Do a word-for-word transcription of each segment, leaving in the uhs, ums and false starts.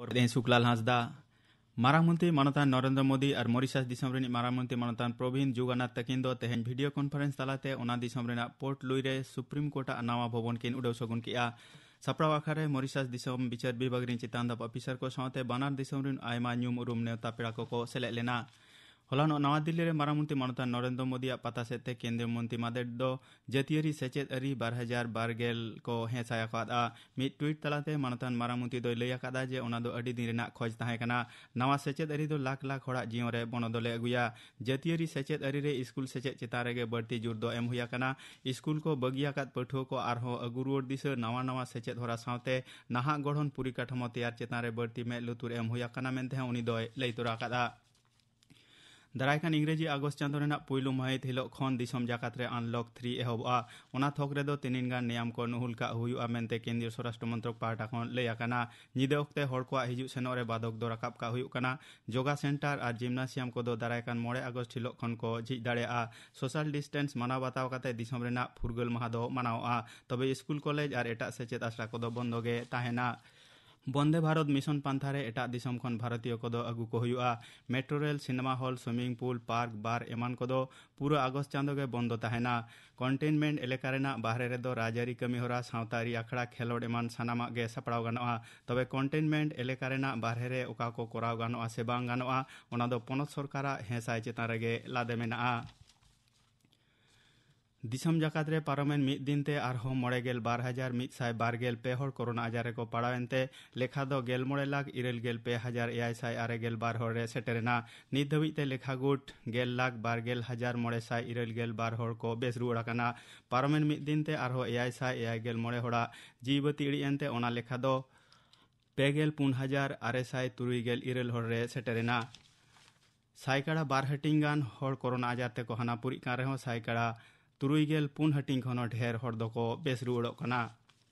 ᱤᱧ ᱥᱩᱠᱞᱟᱞ ᱦᱟᱸᱥᱫᱟ᱾ ᱢᱟᱨᱟᱝ ᱢᱚᱱᱛᱨᱤ ᱢᱟᱱᱚᱛᱟᱱ ᱱᱚᱨᱮᱱᱫᱨᱚ ᱢᱳᱫᱤ ᱟᱨ ᱢᱚᱨᱤᱥᱟᱥ ᱫᱤᱥᱚᱢ ᱨᱤᱱᱤᱡ ᱢᱟᱨᱟᱝ ᱢᱚᱱᱛᱨᱤ ᱢᱟᱱᱚᱛᱟᱱ ᱯᱨᱚᱵᱤᱱ ᱡᱩᱜᱟᱱᱟᱛᱷ ᱛᱟᱹᱠᱤᱱ ᱫᱚ ᱛᱮᱦᱮᱧ video conference ᱛᱟᱞᱟᱛᱮ ᱚᱱᱟ ᱫᱤᱥᱚᱢ ᱨᱮᱱᱟᱜ ᱯᱳᱨᱴ ᱞᱩᱭ ᱨᱮ ᱥᱩᱯᱨᱤᱢ ᱠᱳᱨᱴ ᱟᱜ ᱱᱟᱣᱟ ᱵᱷᱚᱵᱚᱱ ᱠᱤᱱ ᱩᱰᱟᱹᱣ ᱥᱟᱹᱜᱩᱱ ᱠᱮᱫᱼᱟ᱾ ᱥᱟᱯᱲᱟᱣ ᱟᱠᱷᱲᱟ ᱨᱮ ᱢᱚᱨᱤᱥᱟᱥ ᱫᱤᱥᱚᱢ ᱵᱤᱪᱟᱹᱨ ᱵᱤᱵᱷᱟᱜᱽ ᱨᱤᱱ ᱪᱮᱛᱟᱱ ᱫᱷᱟᱯ ᱚᱯᱷᱤᱥᱟᱨ ᱠᱚ ᱥᱟᱶᱛᱮ ᱵᱟᱱᱟᱨ ᱫᱤᱥᱚᱢ ᱨᱤᱱ ᱟᱭᱢᱟ ᱧᱩᱢ ᱩᱨᱩᱢ ᱱᱮᱣᱛᱟ ᱯᱮᱲᱟ ᱠᱚᱠᱚ ᱥᱮᱞᱮᱫ ᱞᱮᱱᱟ᱾ ᱦᱚᱞᱟᱱᱚᱜ ᱱᱟᱣᱟ ᱫᱤᱞᱞᱤ ᱨᱮ ᱢᱟᱨᱟᱝ ᱢᱚᱱᱛᱨᱤ ᱢᱟᱱᱚᱛᱟᱱ ᱱᱚᱨᱮᱱᱫᱨᱚ ᱢᱳᱫᱤᱭᱟᱜ ᱯᱟᱛᱟ ᱥᱮᱫ ᱛᱮ ᱠᱮᱱᱫᱨᱤᱭᱚ ᱢᱚᱱᱛᱨᱤ ᱢᱟᱫᱮᱨ ᱫᱚ ᱡᱟᱹᱛᱤᱭᱟᱹᱨᱤ ᱥᱮᱪᱮᱫ ᱟᱹᱨᱤ ᱵᱟᱨ ᱦᱟᱡᱟᱨ ᱵᱟᱨ ᱜᱮᱞ ᱠᱚ ᱦᱮᱸ ᱥᱟᱭ ᱟᱠᱟᱫᱼᱟ᱾ ᱢᱤᱫ ᱴᱩᱭᱤᱴ ᱛᱟᱞᱟᱛᱮ ᱢᱟᱱᱚᱛᱟᱱ ᱢᱟᱨᱟᱝ ᱢᱚᱱᱛᱨᱤ ᱫᱚᱭ ᱞᱟᱹᱭ ᱟᱠᱟᱫᱼᱟ ᱡᱮ ᱚᱱᱟ ᱫᱚ ᱟᱹᱰᱤ ᱫᱤᱱ ᱨᱮᱱᱟᱜ ᱠᱷᱚᱡᱽ ᱛᱟᱦᱮᱸ ᱠᱟᱱᱟ᱾ ᱱᱟᱣᱟ ᱥᱮᱪᱮᱫ ᱟᱹᱨᱤ ᱫᱚ ᱞᱟᱠᱷ ᱞᱟᱠᱷ ᱦᱚᱲᱟᱜ ᱡᱤᱭᱚᱱ ᱨᱮ ᱵᱚᱱᱚᱫᱚᱞ ᱮ ᱟᱹᱜᱩᱭᱟ᱾ ᱡᱟᱹᱛᱤᱭᱟᱹᱨᱤ ᱥᱮᱪᱮᱫ ᱟᱹᱨᱤ ᱨᱮ ᱥᱠᱩᱞ ᱥᱮᱪᱮᱫ ᱪᱮᱛᱟᱱ ᱨᱮᱜᱮ ᱵᱟᱹᱲᱛᱤ ᱡᱳᱨ ᱫᱚ ᱮᱢ ᱦᱩᱭ ᱟᱠᱟᱱᱟ᱾ ᱥᱠᱩᱞ ᱠᱚ ᱵᱟᱹᱜᱤ ᱟᱠᱟᱫ ᱯᱟᱹᱴᱷᱩᱣᱟᱹ ᱠᱚ ᱟᱨᱦᱚᱸ ᱟᱹᱜᱩ ᱨᱩᱣᱟᱹᱲ ᱫᱤᱥᱟᱹ, ᱱᱟᱣᱟ ᱱᱟᱣᱟ ᱥᱮᱪᱮᱫ ᱦᱚᱨᱟ ᱥᱟᱶᱛᱮ ᱱᱟᱦᱟᱜ ᱜᱚᱲᱦᱚᱱ ᱯᱚᱨᱤᱠᱟᱴᱷᱟᱢᱳ ᱛᱮᱭᱟᱨ ᱪᱮᱛᱟᱱ ᱨᱮ ᱵᱟᱹᱲᱛᱤ ᱢᱮᱫ ᱞᱩᱛᱩᱨ ᱮᱢ ᱦᱩᱭ ᱟᱠᱟᱱᱟ ᱢᱮᱱᱛᱮ ᱦᱚᱸ ᱩᱱᱤ ᱫᱚᱭ ᱞᱟᱹᱭ ᱛᱚᱨᱟ ᱟᱠᱟᱫᱼᱟ᱾ ᱫᱟᱨᱟᱭ ᱠᱟᱱ ᱤᱝᱨᱮᱡᱤ ᱟᱜᱚᱥᱴ ᱪᱟᱸᱫᱳ ᱨᱮᱱᱟᱜ ᱯᱩᱭᱞᱩ ᱢᱟᱹᱦᱤᱛ ᱦᱤᱞᱳᱜ ᱠᱷᱚᱱ ᱫᱤᱥᱚᱢ ᱡᱟᱠᱟᱛ ᱨᱮ unlock three ᱮᱦᱚᱵᱚᱜᱼᱟ᱾ ᱚᱱᱟ ᱛᱷᱚᱠ ᱨᱮᱫᱚ ᱛᱤᱱᱤᱱ ᱜᱟᱱ ᱱᱮᱭᱟᱢ ᱠᱚ ᱱᱩᱦᱩᱞ ᱠᱟᱜ ᱦᱩᱭᱩᱜᱼᱟ ᱢᱮᱱᱛᱮ ᱠᱮᱱᱫᱨᱤᱭᱚ ᱥᱚᱨᱟᱥᱴᱨᱚ ᱢᱚᱱᱛᱨᱚᱠ ᱯᱟᱦᱴᱟ ᱠᱷᱚᱱ ᱞᱟᱹᱭ ᱟᱠᱟᱱᱟ᱾ ᱧᱤᱫᱟᱹ ᱚᱠᱛᱮ ᱦᱚᱲ ᱠᱚᱣᱟᱜ ᱦᱤᱡᱩᱜ ᱥᱮᱱᱚᱜ ᱨᱮ ᱵᱟᱫᱷᱚᱠ ᱫᱚ ᱨᱟᱠᱟᱵ ᱠᱟᱜ ᱦᱩᱭᱩᱜ ᱠᱟᱱᱟ᱾ ᱡᱳᱜᱟ ᱥᱮᱱᱴᱟᱨ ᱟᱨ ᱡᱤᱢᱱᱟᱥᱤᱭᱟᱢ ᱠᱚᱫᱚ ᱫᱟᱨᱟᱭ ᱠᱟᱱ ᱢᱚᱬᱮ ᱟᱜᱚᱥᱴ ᱦᱤᱞᱳᱜ ᱠᱷᱚᱱ ᱠᱚ ᱡᱷᱤᱡ ᱫᱟᱲᱮᱭᱟᱜᱼᱟ᱾ ᱥᱳᱥᱟᱞ ᱰᱤᱥᱴᱮᱱᱥ ᱢᱟᱱᱟᱣ ᱵᱟᱛᱟᱣ ᱠᱟᱛᱮ ᱫᱤᱥᱚᱢ ᱨᱮᱱᱟᱜ ᱯᱷᱩᱨᱜᱟᱹᱞ ᱢᱟᱦᱟ ᱫᱚ ᱢᱟᱱᱟᱣᱚᱜᱼᱟ᱾ ᱛᱚᱵᱮ ᱥᱠᱩᱞ, ᱠᱚᱞᱮᱡᱽ ᱟᱨ ᱮᱴᱟᱜ ᱥᱮᱪᱮᱫ ᱟᱥᱲᱟ ᱠᱚᱫᱚ ᱵᱚᱱᱫᱚ ᱜᱮ ᱛᱟᱦᱮᱱᱟ᱾ ᱵᱚᱱᱫᱮ ᱵᱷᱟᱨᱚᱛ ᱢᱤᱥᱚᱱ ᱯᱟᱱᱛᱷᱟ ᱨᱮ ᱮᱴᱟᱜ ᱫᱤᱥᱚᱢ ᱠᱷᱚᱱ ᱵᱷᱟᱨᱚᱛᱤᱭᱚ ᱠᱚᱫᱚ ᱟᱹᱜᱩ ᱠᱚ ᱦᱩᱭᱩᱜᱼᱟ᱾ Metro rail, cinema hall, swimming pool, park, bar ᱮᱢᱟᱱ ᱠᱚᱫᱚ ᱯᱩᱨᱟᱹ ᱟᱜᱚᱥᱴ ᱪᱟᱸᱫᱚ ᱜᱮ ᱵᱚᱱᱫᱚ ᱛᱟᱦᱮᱱᱟ᱾ ᱠᱚᱱᱴᱮᱱᱢᱮᱱᱴ ᱮᱞᱟᱠᱟ ᱨᱮᱱᱟᱜ ᱵᱟᱦᱨᱮ ᱨᱮᱫᱚ ᱨᱟᱡᱽᱟᱹᱨᱤ ᱠᱟᱹᱢᱤᱦᱚᱨᱟ, ᱥᱟᱶᱛᱟ ᱟᱹᱨᱤ ᱟᱠᱷᱲᱟ, ᱠᱷᱮᱞᱳᱰ ᱮᱢᱟᱱ ᱥᱟᱱᱟᱢᱟᱜ ᱜᱮ ᱥᱟᱯᱲᱟᱣ ᱜᱟᱱᱚᱜᱼᱟ᱾ ᱛᱚᱵᱮ ᱠᱚᱱᱴᱮᱱᱢᱮᱱᱴ ᱮᱞᱟᱠᱟ ᱨᱮᱱᱟᱜ ᱵᱟᱦᱨᱮ ᱨᱮ ᱚᱠᱟ ᱠᱚ ᱠᱚᱨᱟᱣ ᱜᱟᱱᱚᱜᱼᱟ ᱥᱮ ᱵᱟᱝ ᱜᱟᱱᱚᱜᱼᱟ, ᱚᱱᱟ ᱫᱚ ᱯᱚᱱᱚᱛ ᱥᱚᱨᱠᱟᱨᱟᱜ ᱦᱮᱸ ᱥᱟᱭ ᱪᱮᱛᱟᱱ ᱨᱮᱜᱮ ᱞᱟᱫᱮ ᱢᱮᱱᱟᱜᱼᱟ᱾ ᱫᱤᱥᱚᱢ ᱡᱟᱠᱟᱛ ᱨᱮ ᱯᱟᱨᱚᱢᱮᱱ ᱢᱤᱫ ᱫᱤᱱ ᱛᱮ ᱟᱨᱦᱚᱸ ᱢᱚᱬᱮ ᱜᱮᱞ ᱵᱟᱨ ᱦᱟᱡᱟᱨ ᱢᱤᱫ ᱥᱟᱭ ᱵᱟᱨ ᱜᱮᱞ ᱯᱮ ᱦᱚᱲ ᱠᱳᱨᱳᱱᱟ ᱟᱡᱟᱨ ᱨᱮᱠᱚ ᱯᱟᱲᱟᱣ ᱮᱱᱛᱮ ᱞᱮᱠᱷᱟ ᱫᱚ ᱜᱮᱞ ᱢᱚᱬᱮ ᱞᱟᱠᱷ ᱤᱨᱟᱹᱞ ᱜᱮᱞ ᱯᱮ ᱦᱟᱡᱟᱨ ᱮᱭᱟᱭ ᱥᱟᱭ ᱟᱨᱮ ᱜᱮᱞ ᱵᱟᱨ ᱦᱚᱲ ᱨᱮ ᱥᱮᱴᱮᱨ ᱮᱱᱟ᱾ ᱱᱤᱛ ᱫᱷᱟᱹᱵᱤᱡ ᱛᱮ ᱞᱮᱠᱷᱟ ᱜᱩᱴ ᱜᱮᱞ ᱞᱟᱠᱷ ᱵᱟᱨ ᱜᱮᱞ ᱦᱟᱡᱟᱨ ᱢᱚᱬᱮ ᱥᱟᱭ ᱤᱨᱟᱹᱞ ᱜᱮᱞ ᱵᱟᱨ ᱦᱚᱲ ᱠᱚ ᱵᱮᱥ ᱨᱩᱣᱟᱹᱲ ᱟᱠᱟᱱᱟ᱾ ᱯᱟᱨᱚᱢᱮᱱ ᱢᱤᱫ ᱫᱤᱱ ᱛᱮ ᱟᱨᱦᱚᱸ ᱮᱭᱟᱭ ᱥᱟᱭ ᱮᱭᱟᱭ ᱜᱮᱞ ᱢᱚᱬᱮ ᱦᱚᱲᱟᱜ ᱡᱤᱣᱤ ᱵᱟᱹᱛᱤ ᱤᱲᱤᱡ ᱮᱱᱛᱮ ᱚᱱᱟ ᱞᱮᱠᱷᱟ ᱫᱚ ᱯᱮ ᱜᱮᱞ ᱯᱩᱱ ᱦᱟᱡᱟᱨ ᱟᱨᱮ ᱥᱟᱭ ᱛᱩᱨᱩᱭ ᱜᱮᱞ ᱤᱨᱟᱹᱞ ᱦᱚᱲ ᱨᱮ ᱥᱮᱴᱮᱨ ᱮᱱᱟ᱾ ᱥᱟᱭᱠᱟᱲᱟ ᱵᱟᱨ ᱦᱟᱹᱴᱤᱧ ᱜᱟᱱ ᱦᱚᱲ ᱠᱳᱨᱳᱱᱟ ᱟᱡᱟᱨ ᱛᱮᱠᱚ ᱦᱟᱱᱟ ᱯᱩᱨᱤᱜ ᱠᱟᱱ ᱨᱮᱦᱚᱸ ᱥᱟᱭᱠᱟᱲᱟ ᱛᱩᱨᱩᱭ ᱜᱮᱞ ᱯᱩᱱ ᱦᱟᱹᱴᱤᱧ ᱠᱷᱚᱱ ᱦᱚᱸ ᱰᱷᱮᱨ ᱦᱚᱲ ᱫᱚᱠᱚ ᱵᱮᱥ ᱨᱩᱣᱟᱹᱲᱚᱜ ᱠᱟᱱᱟ᱾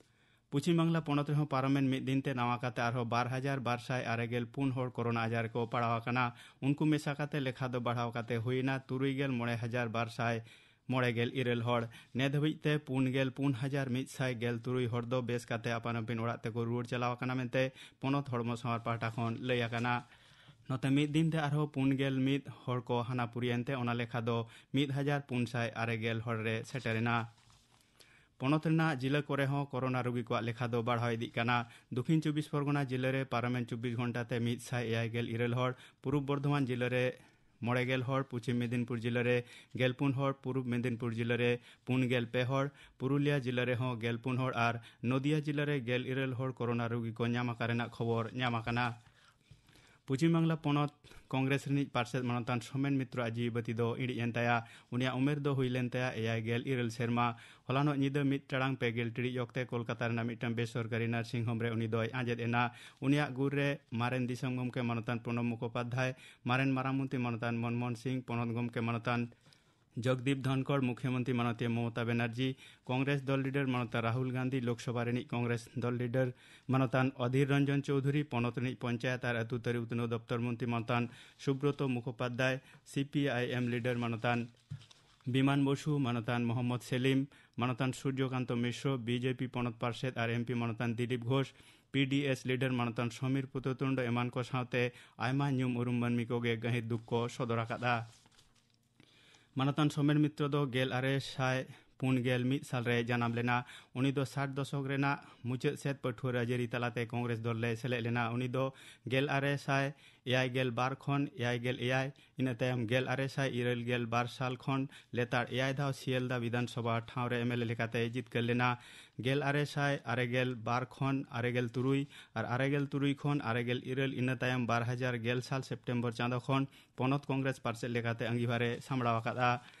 ᱯᱚᱪᱷᱤᱢ ᱵᱟᱝᱞᱟ ᱯᱚᱱᱚᱛ ᱨᱮᱦᱚᱸ ᱯᱟᱨᱚᱢᱮᱱ ᱢᱤᱫ ᱫᱤᱱ ᱛᱮ ᱱᱟᱣᱟ ᱠᱟᱛᱮ ᱟᱨᱦᱚᱸ ᱵᱟᱨ ᱦᱟᱡᱟᱨ ᱵᱟᱨ ᱥᱟᱭ ᱟᱨᱮ ᱜᱮᱞ ᱯᱩᱱ ᱦᱚᱲ ᱠᱳᱨᱳᱱᱟ ᱟᱡᱟᱨ ᱨᱮᱠᱚ ᱯᱟᱲᱟᱣ ᱟᱠᱟᱱᱟ᱾ ᱩᱱᱠᱩ ᱢᱮᱥᱟ ᱠᱟᱛᱮ ᱞᱮᱠᱷᱟ ᱫᱚ ᱵᱟᱲᱦᱟᱣ ᱠᱟᱛᱮ ᱦᱩᱭᱮᱱᱟ ᱛᱩᱨᱩᱭ ᱜᱮᱞ ᱢᱚᱬᱮ ᱦᱟᱡᱟᱨ ᱵᱟᱨ ᱥᱟᱭ ᱢᱚᱬᱮ ᱜᱮᱞ ᱤᱨᱟᱹᱞ ᱦᱚᱲ᱾ ᱱᱮ ᱫᱷᱟᱹᱵᱤᱡ ᱛᱮ ᱯᱩᱱ ᱜᱮᱞ ᱯᱩᱱ ᱦᱟᱡᱟᱨ ᱢᱤᱫ ᱥᱟᱭ ᱜᱮᱞ ᱛᱩᱨᱩᱭ ᱦᱚᱲ ᱫᱚ ᱵᱮᱥ ᱠᱟᱛᱮ ᱟᱯᱟᱱ ᱟᱹᱯᱤᱱ ᱚᱲᱟᱜ ᱛᱮᱠᱚ ᱨᱩᱣᱟᱹᱲ ᱪᱟᱞᱟᱣ ᱟᱠᱟᱱᱟ ᱢᱮᱱᱛᱮ ᱯᱚᱱᱚᱛ ᱦᱚᱲᱢᱚ ᱥᱟᱶᱟᱨ ᱯᱟᱦᱴᱟ ᱠᱷᱚᱱ ᱞᱟᱹᱭ ᱟᱠᱟᱱᱟ᱾ ᱱᱚᱛᱮ ᱢᱤᱫ ᱫᱤᱱ ᱛᱮ ᱟᱨᱦᱚᱸ ᱯᱩᱱ ᱜᱮᱞ ᱢᱤᱫ ᱦᱚᱲ ᱠᱚ ᱦᱟᱱᱟ ᱯᱩᱨᱤᱭᱮᱱ ᱛᱮ ᱚᱱᱟ ᱞᱮᱠᱷᱟ ᱫᱚ ᱢᱤᱫ ᱦᱟᱡᱟᱨ ᱯᱩᱱ ᱥᱟᱭ ᱟᱨᱮ ᱜᱮᱞ ᱦᱚᱲ ᱨᱮ ᱥᱮᱴᱮᱨᱮᱱᱟ᱾ ᱯᱚᱱᱚᱛ ᱨᱮᱱᱟᱜ ᱡᱤᱞᱟᱹ ᱠᱚᱨᱮ ᱦᱚᱸ ᱠᱳᱨᱳᱱᱟ ᱨᱩᱜᱤ ᱠᱚᱣᱟᱜ ᱞᱮᱠᱷᱟ ᱫᱚ ᱵᱟᱲᱦᱟᱣ ᱤᱫᱤᱜ ᱠᱟᱱᱟ᱾ ᱫᱚᱠᱷᱤᱱ ᱪᱚᱵᱵᱤᱥ ᱯᱚᱨᱜᱚᱱᱟ ᱡᱤᱞᱟᱹ ᱨᱮ ᱯᱟᱨᱚᱢᱮᱱ ᱪᱚᱵᱵᱤᱥ ᱜᱷᱚᱱᱴᱟ ᱛᱮ ᱢᱤᱫ ᱥᱟᱭ ᱮᱭᱟᱭ ᱜᱮᱞ ᱤᱨᱟᱹᱞ ᱦᱚᱲ, ᱯᱩᱨᱩᱵ ᱵᱚᱨᱫᱷᱚᱢᱟᱱ ᱡᱤᱞᱟᱹ ᱨᱮ ᱢᱚᱬᱮ ᱜᱮᱞ ᱦᱚᱲ, ᱯᱚᱪᱷᱤᱢ ᱢᱮᱫᱤᱱᱯᱩᱨ ᱡᱤᱞᱟᱹ ᱨᱮ ᱜᱮᱞ ᱯᱩᱱ ᱦᱚᱲ, ᱯᱩᱨᱩᱵ ᱢᱮᱫᱤᱱᱯᱩᱨ ᱡᱤᱞᱟᱹ ᱨᱮ ᱯᱩᱱ ᱜᱮᱞ ᱯᱮ ᱦᱚᱲ, ᱯᱩᱨᱩᱞᱤᱭᱟ ᱡᱤᱞᱟᱹ ᱨᱮᱦᱚᱸ ᱜᱮᱞ ᱯᱩᱱ ᱦᱚᱲ ᱟᱨ ᱱᱚᱫᱤᱭᱟ ᱡᱤᱞᱟᱹ ᱨᱮ ᱜᱮᱞ ᱤᱨᱟᱹᱞ ᱦᱚᱲ ᱠᱳᱨᱳᱱᱟ ᱨᱩᱜᱤ ᱠᱚ ᱧᱟᱢ ᱟᱠᱟᱱ ᱨᱮᱱᱟᱜ ᱠᱷᱚᱵᱚᱨ ᱧᱟᱢ ᱟᱠᱟᱱᱟ᱾ ᱯᱚᱪᱷᱤᱢ ᱵᱟᱝᱞᱟ ᱯᱚᱱᱚᱛ ᱠᱚᱝᱜᱨᱮᱥ ᱨᱤᱱᱤᱡ ᱯᱟᱨᱥᱮᱛ ᱢᱟᱱᱚᱛᱟᱱ ᱥᱳᱢᱮᱱ ᱢᱤᱛᱨᱚ ᱟᱜ ᱡᱤᱣᱤ ᱵᱟᱹᱛᱤ ᱫᱚ ᱤᱬᱤᱡ ᱮᱱ ᱛᱟᱭᱟ᱾ ᱩᱱᱤᱭᱟᱜ ᱩᱢᱮᱨ ᱫᱚ ᱦᱩᱭ ᱞᱮᱱ ᱛᱟᱭᱟ ᱮᱭᱟᱭ ᱜᱮᱞ ᱤᱨᱟᱹᱞ ᱥᱮᱨᱢᱟ᱾ ᱦᱚᱞᱟᱱᱚᱜ ᱧᱤᱫᱟᱹ ᱢᱤᱫ ᱴᱟᱲᱟᱝ ᱯᱮ ᱜᱮᱞ ᱴᱤᱲᱤᱡ ᱚᱠᱛᱮ ᱠᱳᱞᱠᱟᱛᱟ ᱨᱮᱱᱟᱜ ᱢᱤᱫᱴᱟᱝ ᱵᱮᱥᱚᱨᱠᱟᱨᱤ ᱱᱟᱨᱥᱤᱝ ᱦᱳᱢ ᱨᱮ ᱩᱱᱤ ᱫᱚᱭ ᱟᱸᱡᱮᱫ ᱮᱱᱟ᱾ ᱩᱱᱤᱭᱟᱜ ᱜᱩᱨ ᱨᱮ ᱢᱟᱨᱮᱱ ᱫᱤᱥᱚᱢ ᱜᱚᱢᱠᱮ ᱢᱟᱱᱚᱛᱟᱱ ᱯᱨᱚᱬᱚᱵᱽ ᱢᱩᱠᱷᱳᱯᱟᱫᱽᱫᱷᱟᱭ, ᱢᱟᱨᱮᱱ ᱢᱟᱨᱟᱝ ᱢᱚᱱᱛᱨᱤ ᱢᱟᱱᱚᱛᱟᱱ ᱢᱚᱱᱢᱳᱦᱚᱱ ᱥᱤᱝ, ᱯᱚᱱᱚᱛ ᱜᱚᱢᱠᱮ ᱢᱟᱱᱚᱛᱟᱱ ᱡᱚᱜᱽᱫᱤᱯ ᱫᱷᱚᱱᱠᱚᱲ, ᱢᱩᱠᱷᱭᱚᱢᱚᱱᱛᱨᱤ ᱢᱟᱱᱚᱛᱤᱭᱟᱹ ᱢᱚᱢᱚᱛᱟ ᱵᱮᱱᱟᱨᱡᱤ, ᱠᱚᱝᱜᱨᱮᱥ ᱫᱚᱞ ᱞᱤᱰᱟᱨ ᱢᱟᱱᱚᱛᱟᱱ ᱨᱟᱦᱩᱞ ᱜᱟᱱᱫᱷᱤ, ᱞᱳᱠᱥᱚᱵᱷᱟ ᱨᱤᱱᱤᱡ ᱠᱚᱝᱜᱨᱮᱥ ᱫᱚᱞ ᱞᱤᱰᱟᱨ ᱢᱟᱱᱚᱛᱟᱱ ᱚᱫᱷᱤᱨ ᱨᱚᱧᱡᱚᱱ ᱪᱳᱣᱫᱷᱩᱨᱤ, ᱯᱚᱱᱚᱛ ᱨᱤᱱᱤᱡ ᱯᱚᱧᱪᱟᱭᱮᱛ ᱟᱨ ᱟᱹᱛᱩ ᱛᱟᱹᱨᱤ ᱩᱛᱱᱟᱹᱣ ᱫᱚᱯᱛᱚᱨ ᱢᱚᱱᱛᱨᱤ ᱢᱟᱱᱚᱛᱟᱱ Subrata Mukhopadhyay, C P I M leader ᱢᱟᱱᱚᱛᱟᱱ ᱵᱤᱢᱟᱱ ᱵᱚᱥᱩ, ᱢᱟᱱᱚᱛᱟᱱ ᱢᱚᱦᱚᱢᱢᱚᱫᱽ ᱥᱮᱞᱤᱢ, ᱢᱟᱱᱚᱛᱟᱱ ᱥᱩᱨᱡᱚᱠᱟᱱᱛᱚ ᱢᱤᱥᱨᱚ, ᱵᱤ ᱡᱮ ᱯᱤ ᱯᱚᱱᱚᱛ ᱯᱟᱨᱥᱮᱛ ᱟᱨ ᱮᱢ ᱯᱤ ᱢᱟᱱᱚᱛᱟᱱ ᱫᱤᱞᱤᱯ ᱜᱷᱳᱥ, ᱯᱤ ᱰᱤ ᱮᱥ ᱞᱤᱰᱟᱨ ᱢᱟᱱᱚᱛᱟᱱ ᱥᱚᱢᱤᱨ ᱯᱩᱛᱩᱛᱩᱱᱰ ᱮᱢᱟᱱ ᱠᱚ ᱥᱟᱶᱛᱮ ᱟᱭᱢᱟ ᱧᱩᱢ ᱩᱨᱩᱢ ᱢᱟᱹᱱᱢᱤ ᱠᱚᱜᱮ ᱜᱟᱹᱦᱤᱨ ᱫᱩᱠ ᱠᱚ ᱥᱚᱫᱚᱨ ᱟᱠᱟᱫᱼᱟ᱾ ᱢᱟᱱᱚᱛᱟᱱ ᱥᱳᱢᱮᱱ ᱢᱤᱛᱨᱚ ᱫᱚ ᱜᱮᱞ ᱟᱨᱮ ᱥᱟᱭ ᱯᱩᱱ ᱜᱮᱞ ᱢᱤᱫ ᱥᱟᱞ ᱨᱮ ᱡᱟᱱᱟᱢ ᱞᱮᱱᱟ᱾ ᱩᱱᱤ ᱫᱚ ᱥᱟᱴ ᱫᱚᱥᱚᱠ ᱨᱮᱱᱟᱜ ᱢᱩᱪᱟᱹᱫ ᱥᱮᱫ ᱯᱟᱹᱴᱷᱩᱣᱟᱹ ᱨᱟᱡᱽᱟᱹᱨᱤ ᱛᱟᱞᱟᱛᱮ ᱠᱚᱝᱜᱨᱮᱥ ᱫᱚᱞ ᱨᱮ ᱥᱮᱞᱮᱫ ᱞᱮᱱᱟ᱾ ᱩᱱᱤ ᱫᱚ ᱜᱮᱞ ᱟᱨᱮ ᱥᱟᱭ ᱮᱭᱟᱭ ᱜᱮᱞ ᱵᱟᱨ ᱠᱷᱚᱱ ᱮᱭᱟᱭ ᱜᱮᱞ ᱮᱭᱟᱭ, ᱤᱱᱟᱹ ᱛᱟᱭᱚᱢ ᱜᱮᱞ ᱟᱨᱮ ᱥᱟᱭ ᱤᱨᱟᱹᱞ ᱜᱮᱞ ᱵᱟᱨ ᱥᱟᱞ ᱠᱷᱚᱱ ᱞᱮᱛᱟᱲ ᱮᱭᱟᱭ ᱫᱷᱟᱣ ᱥᱤᱭᱟᱞᱫᱟ ᱵᱤᱫᱷᱟᱱ ᱥᱚᱵᱷᱟ ᱴᱷᱟᱶ ᱨᱮ ᱮᱢ ᱮᱞ ᱮ ᱞᱮᱠᱟᱛᱮᱭ ᱡᱤᱛᱠᱟᱹᱨ ᱞᱮᱱᱟ᱾ ᱜᱮᱞ ᱟᱨᱮ ᱥᱟᱭ ᱟᱨᱮ ᱜᱮᱞ ᱵᱟᱨ ᱠᱷᱚᱱ ᱟᱨᱮ ᱜᱮᱞ ᱛᱩᱨᱩᱭ ᱟᱨ ᱟᱨᱮ ᱜᱮᱞ ᱛᱩᱨᱩᱭ ᱠᱷᱚᱱ ᱟᱨᱮ ᱜᱮᱞ ᱤᱨᱟᱹᱞ, ᱤᱱᱟᱹ ᱛᱟᱭᱚᱢ ᱵᱟᱨ ᱦᱟᱡᱟᱨ ᱜᱮᱞ ᱥᱟᱞ ᱥᱮᱯᱴᱮᱢᱵᱚᱨ ᱪᱟᱸᱫᱚ ᱠᱷᱚᱱ ᱯᱚᱱᱚᱛ ᱠᱚᱝᱜᱨᱮᱥ ᱯᱟᱨᱥᱮᱛ ᱞᱮᱠᱟᱛᱮ ᱟᱸᱜᱤᱵᱷᱟᱨᱮ ᱥᱟᱢᱵᱲᱟᱣ ᱟᱠᱟᱫᱼᱟ᱾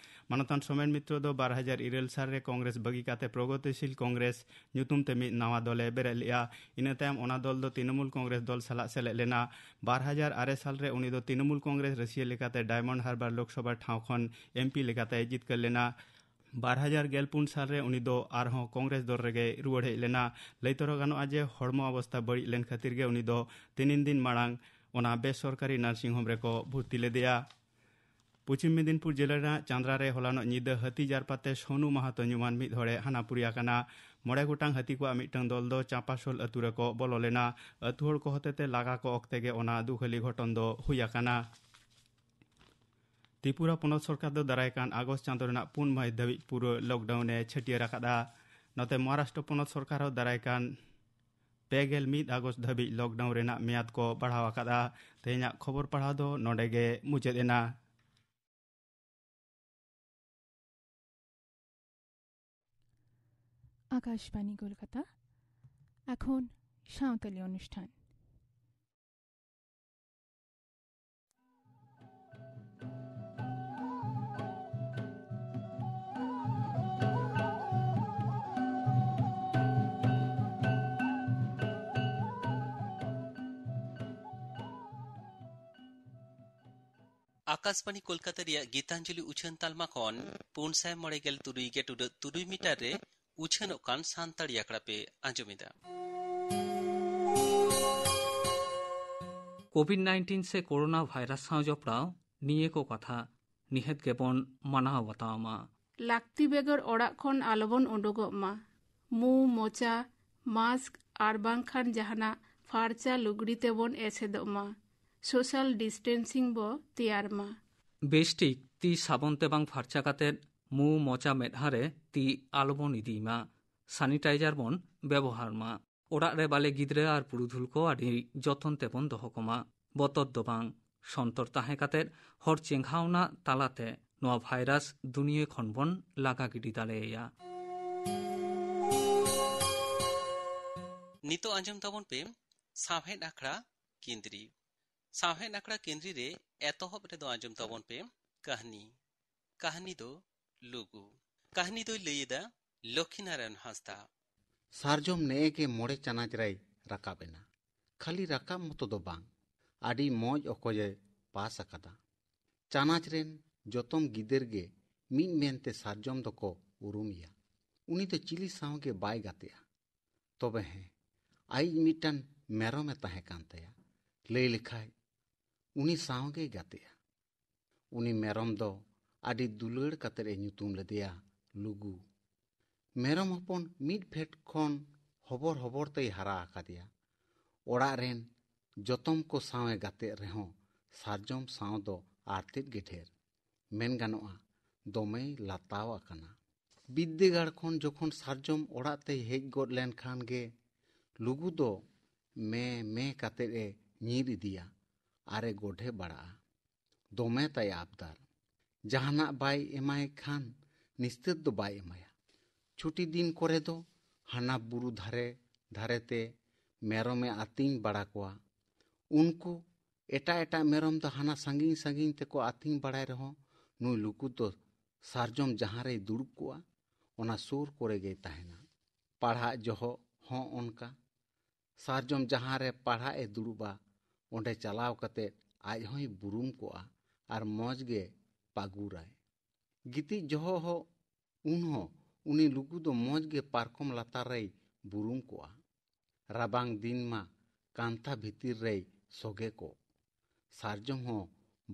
ᱢᱟᱱᱚᱛᱟᱱ ᱥᱳᱢᱮᱱ ᱢᱤᱛᱨᱚ ᱫᱚ ᱵᱟᱨ ᱦᱟᱡᱟᱨ ᱤᱨᱟᱹᱞ ᱥᱟᱞ ᱨᱮ ᱠᱚᱝᱜᱨᱮᱥ ᱵᱟᱹᱜᱤ ᱠᱟᱛᱮ ᱯᱨᱚᱜᱚᱛᱤᱥᱤᱞ ᱠᱚᱝᱜᱨᱮᱥ ᱧᱩᱛᱩᱢ ᱛᱮ ᱢᱤᱫ ᱱᱟᱣᱟ ᱫᱚᱞᱮ ᱵᱮᱨᱮᱫ ᱞᱮᱫᱼᱟ᱾ ᱤᱱᱟᱹ ᱛᱟᱭᱚᱢ ᱚᱱᱟ ᱫᱚᱞ ᱫᱚ ᱛᱨᱤᱱᱚᱢᱩᱞ ᱠᱚᱝᱜᱨᱮᱥ ᱫᱚᱞ ᱥᱟᱞᱟᱜ ᱥᱮᱞᱮᱫ ᱞᱮᱱᱟ᱾ ᱵᱟᱨ ᱦᱟᱡᱟᱨ ᱟᱨᱮ ᱥᱟᱞ ᱨᱮ ᱩᱱᱤ ᱫᱚ ᱛᱨᱤᱱᱚᱢᱩᱞ ᱠᱚᱝᱜᱨᱮᱥ ᱨᱟᱹᱥᱤᱭᱟᱹ ᱞᱮᱠᱟᱛᱮ ᱰᱟᱭᱢᱚᱱᱰ ᱦᱟᱨᱵᱟᱨ ᱞᱳᱠᱥᱚᱵᱷᱟ ᱴᱷᱟᱶ ᱠᱷᱚᱱ ᱮᱢ ᱯᱤ ᱞᱮᱠᱟᱛᱮᱭ ᱡᱤᱛᱠᱟᱹᱨ ᱞᱮᱱᱟ᱾ ᱵᱟᱨ ᱦᱟᱡᱟᱨ ᱜᱮᱞ ᱯᱩᱱ ᱥᱟᱞ ᱨᱮ ᱩᱱᱤ ᱫᱚ ᱟᱨᱦᱚᱸ ᱠᱚᱝᱜᱨᱮᱥ ᱫᱚᱞ ᱨᱮᱜᱮᱭ ᱨᱩᱣᱟᱹᱲ ᱦᱮᱡ ᱞᱮᱱᱟ᱾ ᱞᱟᱹᱭ ᱛᱚᱨᱟ ᱜᱟᱱᱚᱜᱼᱟ ᱡᱮ ᱦᱚᱲᱢᱚ ᱚᱵᱚᱥᱛᱷᱟ ᱵᱟᱹᱲᱤᱡ ᱞᱮᱱ ᱠᱷᱟᱹᱛᱤᱨ ᱜᱮ ᱩᱱᱤ ᱫᱚ ᱛᱤᱱᱤᱱ ᱫᱤᱱ ᱢᱟᱲᱟᱝ ᱚᱱᱟ ᱵᱮᱥᱚᱨᱠᱟᱨᱤ ᱱᱟᱨᱥᱤᱝ ᱦᱳᱢ ᱨᱮᱠᱚ ᱵᱷᱚᱨᱛᱤ ᱞᱮᱫᱮᱭᱟ᱾ ᱯᱚᱪᱷᱤᱢ ᱢᱮᱫᱤᱱᱯᱩᱨ ᱡᱮᱞᱟ ᱨᱮᱱᱟᱜ ᱪᱟᱸᱫᱽᱨᱟ ᱨᱮ ᱦᱚᱞᱟᱱᱚᱜ ᱧᱤᱫᱟᱹ ᱦᱟᱹᱛᱤ ᱡᱟᱨᱯᱟᱛᱮ ᱥᱳᱱᱩ ᱢᱟᱦᱟᱛᱚ ᱧᱩᱢᱟᱱ ᱢᱤᱫ ᱦᱚᱲᱮ ᱦᱟᱱᱟ ᱯᱩᱨᱤ ᱟᱠᱟᱱᱟ᱾ ᱢᱚᱬᱮ ᱜᱚᱴᱟᱝ ᱦᱟᱹᱛᱤ ᱠᱚᱣᱟᱜ ᱢᱤᱫᱴᱟᱝ ᱫᱚᱞ ᱫᱚ ᱪᱟᱸᱯᱟᱥᱳᱞ ᱟᱹᱛᱩ ᱨᱮᱠᱚ ᱵᱚᱞᱚ ᱞᱮᱱᱟ᱾ ᱟᱹᱛᱩ ᱦᱚᱲ ᱠᱚ ᱦᱚᱛᱮᱛᱮ ᱞᱟᱜᱟ ᱠᱚ ᱚᱠᱛᱮ ᱜᱮ ᱚᱱᱟ ᱫᱩᱠᱷᱟᱹᱞᱤ ᱜᱷᱚᱴᱚᱱ ᱫᱚ ᱦᱩᱭ ᱟᱠᱟᱱᱟ᱾ ᱛᱨᱤᱯᱩᱨᱟ ᱯᱚᱱᱚᱛ ᱥᱚᱨᱠᱟᱨ ᱫᱚ ᱫᱟᱨᱟᱭ ᱠᱟᱱ ᱟᱜᱚᱥᱴ ᱪᱟᱸᱫᱚ ᱨᱮᱱᱟᱜ ᱯᱩᱱ ᱢᱟᱹᱦᱤᱛ ᱫᱷᱟᱹᱵᱤᱡ ᱯᱩᱨᱟᱹ ᱞᱚᱠᱰᱟᱣᱩᱱ ᱮ ᱪᱷᱟᱹᱴᱭᱟᱹᱨ ᱟᱠᱟᱫᱼᱟ᱾ ᱱᱚᱛᱮ ᱢᱚᱦᱟᱨᱟᱥᱴᱨᱚ ᱯᱚᱱᱚᱛ ᱥᱚᱨᱠᱟᱨ ᱦᱚᱸ ᱫᱟᱨᱟᱭ ᱠᱟᱱ ᱯᱮ ᱜᱮᱞ ᱢᱤᱫ ᱟᱜᱚᱥᱴ ᱫᱷᱟᱹᱵᱤᱡ ᱞᱚᱠᱰᱟᱣᱩᱱ ᱨᱮᱱᱟᱜ ᱢᱮᱭᱟᱫ ᱠᱚ ᱵᱟᱲᱦᱟᱣ ᱟᱠᱟᱫᱼᱟ᱾ ᱛᱮᱦᱮᱧᱟᱜ ᱠᱷᱚᱵᱚᱨ ᱯᱟᱲᱦᱟᱣ ᱫᱚ ᱱᱚᱰᱮ ᱜᱮ ᱢᱩᱪᱟᱹᱫ ᱮᱱᱟ᱾ আকাশবাণী কলকাতা। এখন সাঁওতালি অনুষ্ঠান। ᱟᱠᱟᱥᱵᱟᱬᱤ ᱠᱳᱞᱠᱟᱛᱟ ᱨᱮᱭᱟᱜ ᱜᱤᱛᱟᱧᱡᱚᱞᱤ ᱩᱪᱷᱟᱹᱱ ᱛᱟᱞᱢᱟ ᱠᱷᱚᱱ ᱯᱩᱱ ᱥᱟᱭ ᱢᱚᱬᱮ ᱜᱮᱞ ᱛᱩᱨᱩᱭ ᱜᱮᱴ ᱩᱰᱟᱹᱜ ᱛᱩᱨᱩᱭ ᱢᱤᱴᱟᱨ ᱨᱮ ᱩᱪᱷᱟᱹᱱᱚᱜ ᱠᱟᱱ ᱥᱟᱱᱛᱟᱲᱤ ᱟᱠᱷᱲᱟ ᱯᱮ ᱟᱸᱡᱚᱢ ᱮᱫᱟ᱾ ᱠᱳᱵᱷᱤᱰ ᱱᱟᱭᱤᱱᱴᱤᱱ ᱥᱮ ᱠᱳᱨᱳᱱᱟ ᱵᱷᱟᱭᱨᱟᱥ ᱥᱟᱶ ᱡᱚᱯᱲᱟᱣ ᱱᱤᱭᱟᱹ ᱠᱚ ᱠᱟᱛᱷᱟ ᱱᱤᱦᱟᱹᱛ ᱜᱮᱵᱚᱱ ᱢᱟᱱᱟᱣ ᱵᱟᱛᱟᱣ ᱢᱟ᱾ ᱞᱟᱹᱠᱛᱤ ᱵᱮᱜᱚᱨ ᱚᱲᱟᱜ ᱠᱷᱚᱱ ᱟᱞᱚᱵᱚᱱ ᱩᱰᱩᱠᱚᱜ ᱢᱟ᱾ ᱢᱩ, ᱢᱚᱪᱟ, ᱢᱟᱥᱠ ᱟᱨ ᱵᱟᱝᱠᱷᱟᱱ ᱡᱟᱦᱟᱱᱟᱜ ᱯᱷᱟᱨᱪᱟ ᱞᱩᱜᱽᱲᱤ ᱛᱮᱵᱚᱱ ᱮᱥᱮᱫᱚᱜ ᱢᱟ᱾ ᱥᱳᱥᱟᱞ ᱰᱤᱥᱴᱮᱱᱥᱤᱝ ᱵᱚ ᱛᱮᱭᱟᱨ ᱢᱟ᱾ ᱵᱮᱥᱴᱷᱤᱠ ᱛᱤ ᱥᱟᱵᱚᱱ ᱛᱮ ᱵᱟᱝ ᱯᱷᱟᱨᱪᱟ ᱠᱟᱛᱮ ᱢᱩ, ᱢᱚᱪᱟ, ᱢᱮᱫᱦᱟ ᱨᱮ ᱛᱤ ᱟᱞᱚᱵᱚᱱ ᱤᱫᱤᱭ ᱢᱟ᱾ ᱥᱟᱱᱤᱴᱟᱭᱡᱟᱨ ᱵᱚᱱ ᱵᱮᱵᱚᱦᱟᱨ ᱢᱟ᱾ ᱚᱲᱟᱜ ᱨᱮ ᱵᱟᱞᱮ ᱜᱤᱫᱽᱨᱟᱹ ᱟᱨ ᱯᱩᱨᱩᱫᱷᱩᱞ ᱠᱚ ᱟᱹᱰᱤ ᱡᱚᱛᱚᱱ ᱛᱮᱵᱚᱱ ᱫᱚᱦᱚ ᱠᱚᱢᱟ᱾ ᱵᱚᱛᱚᱨ ᱫᱚ ᱵᱟᱝ, ᱥᱚᱱᱛᱚᱨ ᱛᱟᱦᱮᱸ ᱠᱟᱛᱮ ᱦᱚᱲ ᱪᱮᱸᱜᱷᱟᱣᱱᱟ ᱛᱟᱞᱟᱛᱮ ᱱᱚᱣᱟ ᱵᱷᱟᱭᱨᱟᱥ ᱫᱩᱱᱤᱭᱟᱹ ᱠᱷᱚᱱ ᱵᱚᱱ ᱞᱟᱜᱟ ᱜᱤᱰᱤ ᱫᱟᱲᱮᱭᱟᱭᱟ᱾ ᱱᱤᱛᱚᱜ ᱟᱸᱡᱚᱢ ᱛᱟᱵᱚᱱ ᱯᱮ ᱥᱟᱶᱦᱮᱫ ᱟᱠᱷᱲᱟ ᱠᱮᱸᱫᱽᱨᱤ᱾ ᱥᱟᱶᱦᱮᱫ ᱟᱠᱷᱲᱟ ᱠᱮᱸᱫᱽᱨᱤ ᱨᱮ ᱮᱛᱚᱦᱚᱵ ᱨᱮᱫᱚ ᱟᱸᱡᱚᱢ ᱛᱟᱵᱚᱱ ᱯᱮ ᱠᱟᱹᱦᱱᱤ᱾ ᱠᱟᱹᱦᱱᱤ ᱫᱚ ᱞᱩᱜᱩ᱾ ᱠᱟᱹᱦᱱᱤ ᱫᱚᱭ ᱞᱟᱹᱭ ᱮᱫᱟ ᱞᱚᱠᱠᱷᱤᱱᱟᱨᱟᱭᱚᱱ ᱦᱟᱸᱥᱫᱟ᱾ ᱥᱟᱨᱡᱚᱢ ᱱᱮᱜᱼᱮ ᱜᱮ ᱢᱚᱬᱮ ᱪᱟᱱᱟᱪ ᱨᱮᱭ ᱨᱟᱠᱟᱵ ᱮᱱᱟ᱾ ᱠᱷᱟᱹᱞᱤ ᱨᱟᱠᱟᱵ ᱢᱚᱛᱚ ᱫᱚ ᱵᱟᱝ, ᱟᱹᱰᱤ ᱢᱚᱡᱽ ᱚᱠᱚᱡᱮ ᱯᱟᱥ ᱟᱠᱟᱫᱟ᱾ ᱪᱟᱱᱟᱪ ᱨᱮᱱ ᱡᱚᱛᱚᱢ ᱜᱤᱫᱟᱹᱨ ᱜᱮ ᱢᱤᱫ ᱢᱮᱱᱛᱮ ᱥᱟᱨᱡᱚᱢ ᱫᱚᱠᱚ ᱩᱨᱩᱢᱮᱭᱟ᱾ ᱩᱱᱤ ᱫᱚ ᱪᱤᱞᱤ ᱥᱟᱶ ᱜᱮ ᱵᱟᱭ ᱜᱟᱛᱮᱜᱼᱟ᱾ ᱛᱚᱵᱮ ᱦᱮᱸ, ᱟᱭᱤᱡ ᱢᱤᱫᱴᱟᱝ ᱢᱮᱨᱚᱢᱮ ᱛᱟᱦᱮᱸ ᱠᱟᱱ ᱛᱟᱭᱟ᱾ ᱞᱟᱹᱭ ᱞᱮᱠᱷᱟᱡ ᱩᱱᱤ ᱥᱟᱶ ᱜᱮᱭ ᱜᱟᱛᱮᱜᱼᱟ᱾ ᱩᱱᱤ ᱢᱮᱨᱚᱢ ᱫᱚ ᱟᱹᱰᱤ ᱫᱩᱞᱟᱹᱲ ᱠᱟᱛᱮ ᱮ ᱧᱩᱛᱩᱢ ᱞᱮᱫᱮᱭᱟ ᱞᱩᱜᱩ᱾ ᱢᱮᱨᱚᱢ ᱦᱚᱯᱚᱱ ᱢᱤᱫ ᱯᱷᱮᱰ ᱠᱷᱚᱱ ᱦᱚᱵᱚᱨ ᱦᱚᱵᱚᱨ ᱛᱮᱭ ᱦᱟᱨᱟ ᱟᱠᱟᱫᱮᱭᱟ᱾ ᱚᱲᱟᱜ ᱨᱮᱱ ᱡᱚᱛᱚᱢ ᱠᱚ ᱥᱟᱶ ᱮ ᱜᱟᱛᱮᱜ ᱨᱮᱦᱚᱸ ᱥᱟᱨᱡᱚᱢ ᱥᱟᱶ ᱫᱚ ᱟᱨ ᱛᱮᱫ ᱜᱮ ᱰᱷᱮᱨ, ᱢᱮᱱ ᱜᱟᱱᱚᱜᱼᱟ, ᱫᱚᱢᱮᱭ ᱞᱟᱛᱟᱣ ᱟᱠᱟᱱᱟ᱾ ᱵᱤᱫᱽᱫᱟᱹᱜᱟᱲ ᱠᱷᱚᱱ ᱡᱚᱠᱷᱚᱱ ᱥᱟᱨᱡᱚᱢ ᱚᱲᱟᱜ ᱛᱮᱭ ᱦᱮᱡ ᱜᱚᱫ ᱞᱮᱱ ᱠᱷᱟᱱ ᱜᱮ ᱞᱩᱜᱩ ᱫᱚ ᱢᱮ ᱢᱮ ᱠᱟᱛᱮ ᱮ ᱧᱤᱨ ᱤᱫᱤᱭᱟ ᱟᱨ ᱮ ᱜᱚᱰᱷᱮ ᱵᱟᱲᱟᱜᱼᱟ᱾ ᱫᱚᱢᱮ ᱛᱟᱭ ᱟᱵᱫᱟᱨ᱾ ᱡᱟᱦᱟᱱᱟᱜ ᱵᱟᱭ ᱮᱢᱟᱭ ᱠᱷᱟᱱ ᱱᱤᱥᱛᱟᱹᱨ ᱫᱚ ᱵᱟᱭ ᱮᱢᱟᱭᱟ᱾ ᱪᱷᱩᱴᱤ ᱫᱤᱱ ᱠᱚᱨᱮ ᱫᱚ ᱦᱟᱱᱟ ᱵᱩᱨᱩ ᱫᱷᱟᱨᱮ ᱫᱷᱟᱨᱮ ᱛᱮ ᱢᱮᱨᱚᱢᱮ ᱟᱹᱛᱤᱧ ᱵᱟᱲᱟ ᱠᱚᱣᱟ᱾ ᱩᱱᱠᱩ ᱮᱴᱟᱜ ᱮᱴᱟᱜ ᱢᱮᱨᱚᱢ ᱫᱚ ᱦᱟᱱᱟ ᱥᱟᱺᱜᱤᱧ ᱥᱟᱺᱜᱤᱧ ᱛᱮᱠᱚ ᱟᱹᱛᱤᱧ ᱵᱟᱲᱟᱭ ᱨᱮᱦᱚᱸ ᱱᱩᱭ ᱞᱩᱜᱩ ᱫᱚ ᱥᱟᱨᱡᱚᱢ ᱡᱟᱦᱟᱸ ᱨᱮᱭ ᱫᱩᱲᱩᱵ ᱠᱚᱜᱼᱟ, ᱚᱱᱟ ᱥᱩᱨ ᱠᱚᱨᱮ ᱜᱮᱭ ᱛᱟᱦᱮᱱᱟ᱾ ᱯᱟᱲᱦᱟᱜ ᱡᱚᱦᱚᱜ ᱦᱚᱸ ᱚᱱᱠᱟ᱾ ᱥᱟᱨᱡᱚᱢ ᱡᱟᱦᱟᱸ ᱨᱮ ᱯᱟᱲᱦᱟᱜ ᱮ ᱫᱩᱲᱩᱵᱟ, ᱚᱸᱰᱮ ᱪᱟᱞᱟᱣ ᱠᱟᱛᱮ ᱟᱡ ᱦᱚᱸᱭ ᱵᱩᱨᱩᱢ ᱠᱚᱜᱼᱟ ᱟᱨ ᱢᱚᱡᱽ ᱜᱮ ᱯᱟᱹᱜᱩᱨᱟᱭ᱾ ᱜᱤᱛᱤᱡ ᱡᱚᱦᱚᱜ ᱦᱚᱸ ᱩᱱᱦᱚᱸ ᱩᱱᱤ ᱞᱩᱜᱩ ᱫᱚ ᱢᱚᱡᱽ ᱜᱮ ᱯᱟᱨᱠᱚᱢ ᱞᱟᱛᱟᱨ ᱨᱮᱭ ᱵᱩᱨᱩᱢ ᱠᱚᱜᱼᱟ᱾ ᱨᱟᱵᱟᱝ ᱫᱤᱱ ᱢᱟ ᱠᱟᱱᱛᱷᱟ ᱵᱷᱤᱛᱤᱨ ᱨᱮᱭ ᱥᱚᱜᱮ ᱠᱚᱜ᱾ ᱥᱟᱨᱡᱚᱢ ᱦᱚᱸ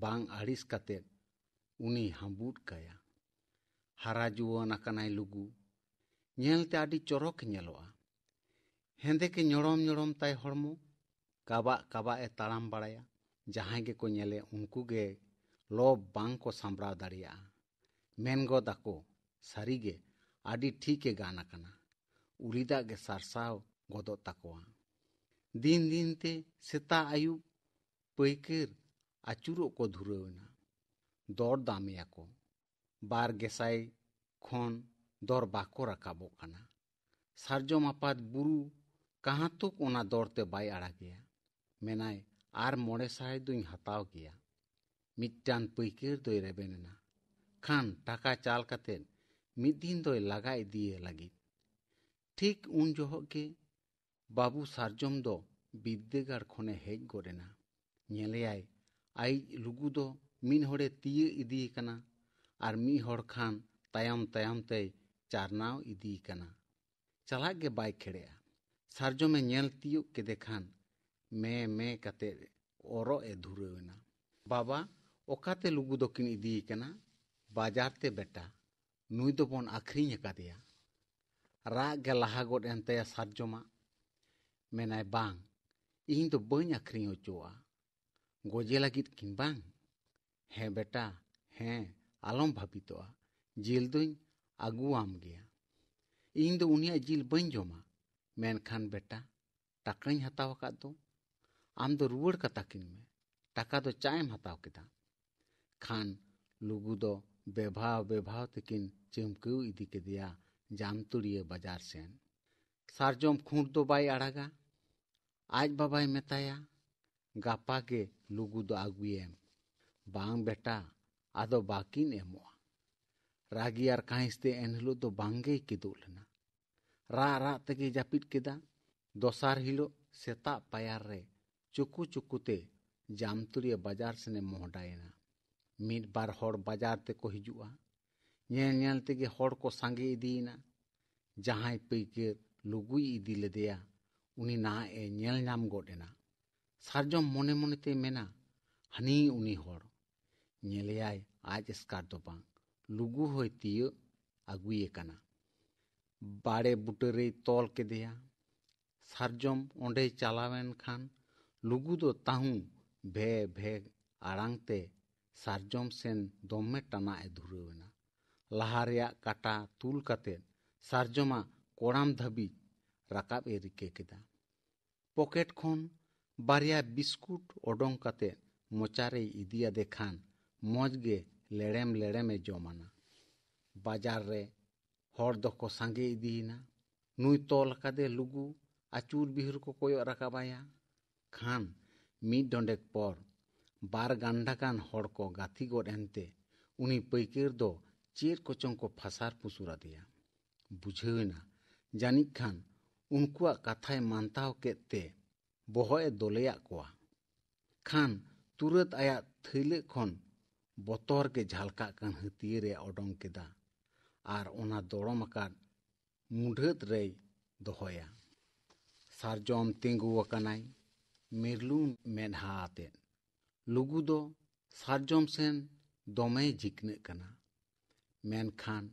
ᱵᱟᱝ ᱟᱹᱲᱤᱥ ᱠᱟᱛᱮ ᱩᱱᱤ ᱦᱟᱺᱵᱩᱫ ᱠᱟᱭᱟ᱾ ᱦᱟᱨᱟ ᱡᱩᱣᱟᱹᱱ ᱟᱠᱟᱱᱟᱭ ᱞᱩᱜᱩ᱾ ᱧᱮᱞᱛᱮ ᱟᱹᱰᱤ ᱪᱚᱨᱚᱠ ᱮ ᱧᱮᱞᱚᱜᱼᱟ᱾ ᱦᱮᱸᱫᱮ ᱜᱮ ᱧᱚᱲᱚᱢ ᱧᱚᱲᱚᱢ ᱛᱟᱭ ᱦᱚᱲᱢᱚ᱾ ᱠᱟᱵᱟᱜ ᱠᱟᱵᱟᱜ ᱮ ᱛᱟᱲᱟᱢ ᱵᱟᱲᱟᱭᱟ᱾ ᱡᱟᱦᱟᱸᱭ ᱜᱮᱠᱚ ᱧᱮᱞᱮ ᱩᱱᱠᱩ ᱜᱮ ᱞᱚᱵᱽ ᱵᱟᱝ ᱠᱚ ᱥᱟᱢᱵᱲᱟᱣ ᱫᱟᱲᱮᱭᱟᱜᱼᱟ᱾ ᱢᱮᱱ ᱜᱚᱫ ᱟᱠᱚ, ᱥᱟᱹᱨᱤᱜᱮ ᱟᱹᱰᱤ ᱴᱷᱤᱠ ᱮ ᱜᱟᱱ ᱟᱠᱟᱱᱟ᱾ ᱩᱞᱤ ᱫᱟᱜ ᱜᱮ ᱥᱟᱨᱥᱟᱣ ᱜᱚᱫᱚᱜ ᱛᱟᱠᱚᱣᱟ᱾ ᱫᱤᱱ ᱫᱤᱱ ᱛᱮ ᱥᱮᱛᱟᱜ ᱟᱹᱭᱩᱵ ᱯᱟᱹᱭᱠᱟᱹᱨ ᱟᱹᱪᱩᱨᱚᱜ ᱠᱚ ᱫᱷᱩᱨᱟᱹᱣ ᱮᱱᱟ᱾ ᱫᱚᱨ ᱫᱟᱢᱮᱭᱟ ᱠᱚ᱾ ᱵᱟᱨ ᱜᱮᱥᱟᱭ ᱠᱷᱚᱱ ᱫᱚᱨ ᱵᱟᱠᱚ ᱨᱟᱠᱟᱵᱚᱜ ᱠᱟᱱᱟ᱾ ᱥᱟᱨᱡᱚᱢ ᱟᱯᱟᱛ ᱵᱩᱨᱩ ᱠᱟᱦᱟᱸᱛᱩᱠ ᱚᱱᱟ ᱫᱚᱨ ᱛᱮ ᱵᱟᱭ ᱟᱲᱟᱜᱮᱭᱟ᱾ ᱢᱮᱱᱟᱭ, "ᱟᱨ ᱢᱚᱬᱮ ᱥᱟᱭ ᱫᱩᱧ ᱦᱟᱛᱟᱣ ᱜᱮᱭᱟ᱾" ᱢᱤᱫᱴᱟᱝ ᱯᱟᱹᱭᱠᱟᱹᱨ ᱫᱚᱭ ᱨᱮᱵᱮᱱ ᱮᱱᱟ᱾ ᱠᱷᱟᱱ ᱴᱟᱠᱟ ᱪᱟᱞ ᱠᱟᱛᱮ ᱢᱤᱫ ᱫᱤᱱ ᱫᱚᱭ ᱞᱟᱜᱟ ᱤᱫᱤᱭᱮ ᱞᱟᱹᱜᱤᱫ᱾ ᱴᱷᱤᱠ ᱩᱱ ᱡᱚᱦᱚᱜ ᱜᱮ ᱵᱟᱹᱵᱩ ᱥᱟᱨᱡᱚᱢ ᱫᱚ ᱵᱤᱫᱽᱫᱟᱹᱜᱟᱲ ᱠᱷᱚᱱᱮ ᱦᱮᱡ ᱜᱚᱫ ᱮᱱᱟ᱾ ᱧᱮᱞᱮᱭᱟᱭ, ᱟᱭᱤᱡ ᱞᱩᱜᱩ ᱫᱚ ᱢᱤᱫ ᱦᱚᱲᱮ ᱛᱤᱭᱟᱹᱜ ᱤᱫᱤᱭᱮ ᱠᱟᱱᱟ ᱟᱨ ᱢᱤᱫ ᱦᱚᱲ ᱠᱷᱟᱱ ᱛᱟᱭᱚᱢ ᱛᱟᱭᱚᱢ ᱛᱮᱭ ᱪᱟᱨᱱᱟᱣ ᱤᱫᱤᱭᱮ ᱠᱟᱱᱟ᱾ ᱪᱟᱞᱟᱜ ᱜᱮ ᱵᱟᱭ ᱠᱷᱮᱲᱮᱜᱼᱟ᱾ ᱥᱟᱨᱡᱚᱢᱮ ᱧᱮᱞ ᱛᱤᱭᱳᱜ ᱠᱮᱫᱮ ᱠᱷᱟᱱ ᱢᱮ ᱢᱮ ᱠᱟᱛᱮ ᱚᱨᱚᱜ ᱮ ᱫᱷᱩᱨᱟᱹᱣ ᱮᱱᱟ᱾ ᱵᱟᱵᱟ, ᱚᱠᱟᱛᱮ ᱞᱩᱜᱩ ᱫᱚᱠᱤᱱ ᱤᱫᱤᱭᱮ ᱠᱟᱱᱟ? ᱵᱟᱡᱟᱨ ᱛᱮ ᱵᱮᱴᱟ, ᱱᱩᱭ ᱫᱚᱵᱚᱱ ᱟᱹᱠᱷᱨᱤᱧ ᱟᱠᱟᱫᱮᱭᱟ᱾ ᱨᱟᱜ ᱜᱮ ᱞᱟᱦᱟ ᱜᱚᱫ ᱮᱱ ᱛᱟᱭᱟ ᱥᱟᱨᱡᱚᱢᱟᱜ᱾ ᱢᱮᱱᱟᱭ, ᱵᱟᱝ, ᱤᱧ ᱫᱚ ᱵᱟᱹᱧ ᱟᱹᱠᱷᱨᱤᱧ ᱦᱚᱪᱚᱣᱟᱜᱼᱟ᱾ ᱜᱚᱡᱮ ᱞᱟᱹᱜᱤᱫ ᱠᱤᱱ ᱵᱟᱝ? ᱦᱮᱸ ᱵᱮᱴᱟ, ᱦᱮᱸ, ᱟᱞᱚᱢ ᱵᱷᱟᱹᱵᱤᱛᱚᱜᱼᱟ, ᱡᱤᱞ ᱫᱩᱧ ᱟᱹᱜᱩᱣᱟᱢ ᱜᱮᱭᱟ᱾ ᱤᱧ ᱫᱚ ᱩᱱᱤᱭᱟᱜ ᱡᱤᱞ ᱵᱟᱹᱧ ᱡᱚᱢᱟ᱾ ᱢᱮᱱᱠᱷᱟᱱ ᱵᱮᱴᱟ, ᱴᱟᱠᱟᱧ ᱦᱟᱛᱟᱣ ᱟᱠᱟᱫ ᱫᱚ, ᱟᱢ ᱫᱚ ᱨᱩᱣᱟᱹᱲ ᱠᱟᱛᱟ ᱠᱤᱱ ᱢᱮ᱾ ᱴᱟᱠᱟ ᱫᱚ ᱪᱟ ᱮᱢ ᱦᱟᱛᱟᱣ ᱠᱮᱫᱟ᱾ ᱠᱷᱟᱱ ᱞᱩᱜᱩ ᱫᱚ ᱵᱮᱵᱷᱟᱣ ᱵᱮᱵᱷᱟᱣ ᱛᱮᱠᱤᱱ ᱪᱟᱹᱢᱠᱟᱹᱣ ᱤᱫᱤ ᱠᱮᱫᱮᱭᱟ ᱡᱟᱢᱛᱩᱲᱤᱭᱟᱹ ᱵᱟᱡᱟᱨ ᱥᱮᱱ᱾ ᱥᱟᱨᱡᱚᱢ ᱠᱷᱩᱸᱴ ᱫᱚ ᱵᱟᱭ ᱟᱲᱟᱜᱟ᱾ ᱟᱡ ᱵᱟᱵᱟᱭ ᱢᱮᱛᱟᱭᱟ, ᱜᱟᱯᱟ ᱜᱮ ᱞᱩᱜᱩ ᱫᱚ ᱟᱹᱜᱩᱭᱮᱢ᱾ ᱵᱟᱝ ᱵᱮᱴᱟ, ᱟᱫᱚ ᱵᱟᱠᱤᱱ ᱮᱢᱚᱜᱼᱟ᱾ ᱨᱟᱹᱜᱤ ᱟᱨ ᱠᱟᱹᱦᱤᱥ ᱛᱮ ᱮᱱᱦᱤᱞᱳᱜ ᱫᱚ ᱵᱟᱝᱜᱮᱭ ᱠᱮᱫᱩᱜ ᱞᱮᱱᱟ᱾ ᱨᱟᱜ ᱨᱟᱜ ᱛᱮᱜᱮ ᱡᱟᱹᱯᱤᱫ ᱠᱮᱫᱟ᱾ ᱫᱚᱥᱟᱨ ᱦᱤᱞᱳᱜ ᱥᱮᱛᱟᱜ ᱯᱟᱭᱟᱨ ᱨᱮ ᱪᱩᱠᱩ ᱪᱩᱠᱩ ᱛᱮ ᱡᱟᱢᱛᱩᱲᱤᱭᱟᱹ ᱵᱟᱡᱟᱨ ᱥᱮᱱᱮ ᱢᱚᱦᱰᱟᱭᱮᱱᱟ᱾ ᱢᱤᱫ ᱵᱟᱨ ᱦᱚᱲ ᱵᱟᱡᱟᱨ ᱛᱮᱠᱚ ᱦᱤᱡᱩᱜᱼᱟ᱾ ᱧᱮᱞ ᱧᱮᱞ ᱛᱮᱜᱮ ᱦᱚᱲ ᱠᱚ ᱥᱟᱸᱜᱮ ᱤᱫᱤᱭᱮᱱᱟ᱾ ᱡᱟᱦᱟᱸᱭ ᱯᱟᱹᱭᱠᱟᱹᱨ ᱞᱩᱜᱩᱭ ᱤᱫᱤ ᱞᱮᱫᱮᱭᱟ, ᱩᱱᱤ ᱱᱟᱦᱟᱜ ᱮ ᱧᱮᱞ ᱧᱟᱢ ᱜᱚᱫ ᱮᱱᱟ᱾ ᱥᱟᱨᱡᱚᱢ ᱢᱚᱱᱮ ᱢᱚᱱᱮ ᱛᱮᱭ ᱢᱮᱱᱟ, ᱦᱟᱹᱱᱤ ᱩᱱᱤ ᱦᱚᱲ᱾ ᱧᱮᱞᱮᱭᱟᱭ ᱟᱡ ᱮᱥᱠᱟᱨ ᱫᱚ ᱵᱟᱝ, ᱞᱩᱜᱩ ᱦᱚᱸᱭ ᱛᱤᱭᱟᱹᱜ ᱟᱹᱜᱩᱭᱮ ᱠᱟᱱᱟ᱾ ᱵᱟᱲᱮ ᱵᱩᱴᱟᱹ ᱨᱮᱭ ᱛᱚᱞ ᱠᱮᱫᱮᱭᱟ᱾ ᱥᱟᱨᱡᱚᱢ ᱚᱸᱰᱮᱭ ᱪᱟᱞᱟᱣᱮᱱ ᱠᱷᱟᱱ ᱞᱩᱜᱩ ᱫᱚ ᱛᱟᱹᱦᱩ ᱵᱷᱮ ᱵᱷᱮ ᱟᱲᱟᱝ ᱛᱮ ᱥᱟᱨᱡᱚᱢ ᱥᱮᱱ ᱫᱚᱢᱮ ᱴᱟᱱᱟᱜ ᱮ ᱫᱷᱩᱨᱟᱹᱣ ᱮᱱᱟ᱾ ᱞᱟᱦᱟ ᱨᱮᱭᱟᱜ ᱠᱟᱴᱟ ᱛᱩᱞ ᱠᱟᱛᱮ ᱥᱟᱨᱡᱚᱢᱟᱜ ᱠᱚᱲᱟᱢ ᱫᱷᱟᱹᱵᱤᱡ ᱨᱟᱠᱟᱵ ᱮ ᱨᱤᱠᱟᱹ ᱠᱮᱫᱟ᱾ ᱯᱚᱠᱮᱴ ᱠᱷᱚᱱ ᱵᱟᱨᱭᱟ ᱵᱤᱥᱠᱩᱴ ᱚᱰᱚᱝ ᱠᱟᱛᱮ ᱢᱚᱪᱟ ᱨᱮᱭ ᱤᱫᱤᱭᱟᱫᱮ ᱠᱷᱟᱱ ᱢᱚᱡᱽ ᱜᱮ ᱞᱮᱲᱮᱢ ᱞᱮᱲᱮᱢ ᱮ ᱡᱚᱢ ᱟᱱᱟ᱾ ᱵᱟᱡᱟᱨ ᱨᱮ ᱦᱚᱲ ᱫᱚᱠᱚ ᱥᱟᱸᱜᱮ ᱤᱫᱤᱭᱮᱱᱟ᱾ ᱱᱩᱭ ᱛᱚᱞ ᱟᱠᱟᱫᱮ ᱞᱩᱜᱩ ᱟᱹᱪᱩᱨ ᱵᱤᱦᱩᱨ ᱠᱚ ᱠᱚᱭᱚᱜ ᱨᱟᱠᱟᱵ ᱟᱭᱟ᱾ ᱠᱷᱟᱱ ᱢᱤᱫ ᱰᱚᱸᱰᱮᱠ ᱯᱚᱨ ᱵᱟᱨ ᱜᱟᱱᱰᱟ ᱜᱟᱱ ᱦᱚᱲ ᱠᱚ ᱜᱟᱛᱮ ᱜᱚᱫ ᱮᱱᱛᱮ ᱩᱱᱤ ᱯᱟᱹᱭᱠᱟᱹᱨ ᱫᱚ ᱪᱮᱫ ᱠᱚᱪᱚᱝ ᱠᱚ ᱯᱷᱟᱥᱟᱨ ᱯᱩᱥᱩᱨ ᱟᱫᱮᱭᱟ᱾ ᱵᱩᱡᱷᱟᱹᱣ ᱮᱱᱟ, ᱡᱟᱹᱱᱤᱡ ᱠᱷᱟᱱ ᱩᱱᱠᱩᱣᱟᱜ ᱠᱟᱛᱷᱟᱭ ᱢᱟᱱᱛᱟᱣ ᱠᱮᱫ ᱛᱮ ᱵᱚᱦᱚᱜ ᱮ ᱫᱚᱞᱮᱭᱟᱜ ᱠᱚᱣᱟ᱾ ᱠᱷᱟᱱ ᱛᱩᱨᱟᱹᱛ ᱟᱭᱟᱜ ᱛᱷᱟᱹᱭᱞᱟᱹᱜ ᱠᱷᱚᱱ ᱵᱚᱛᱚᱨ ᱜᱮ ᱡᱷᱟᱞᱠᱟᱜ ᱠᱟᱱ ᱦᱟᱹᱛᱭᱟᱹᱨ ᱮ ᱚᱰᱚᱝ ᱠᱮᱫᱟ ᱟᱨ ᱚᱱᱟ ᱫᱚᱲᱚᱢ ᱟᱠᱟᱫ ᱢᱩᱰᱷᱟᱹᱫ ᱨᱮᱭ ᱫᱚᱦᱚᱭᱟ᱾ ᱥᱟᱨᱡᱚᱢ ᱛᱤᱸᱜᱩ ᱟᱠᱟᱱᱟᱭ ᱢᱤᱨᱞᱩ ᱢᱮᱫᱦᱟ ᱟᱛᱮᱫ᱾ ᱞᱩᱜᱩ ᱫᱚ ᱥᱟᱨᱡᱚᱢ ᱥᱮᱱ ᱫᱚᱢᱮᱭ ᱡᱷᱤᱠᱱᱟᱹᱜ ᱠᱟᱱᱟ᱾ ᱢᱮᱱᱠᱷᱟᱱ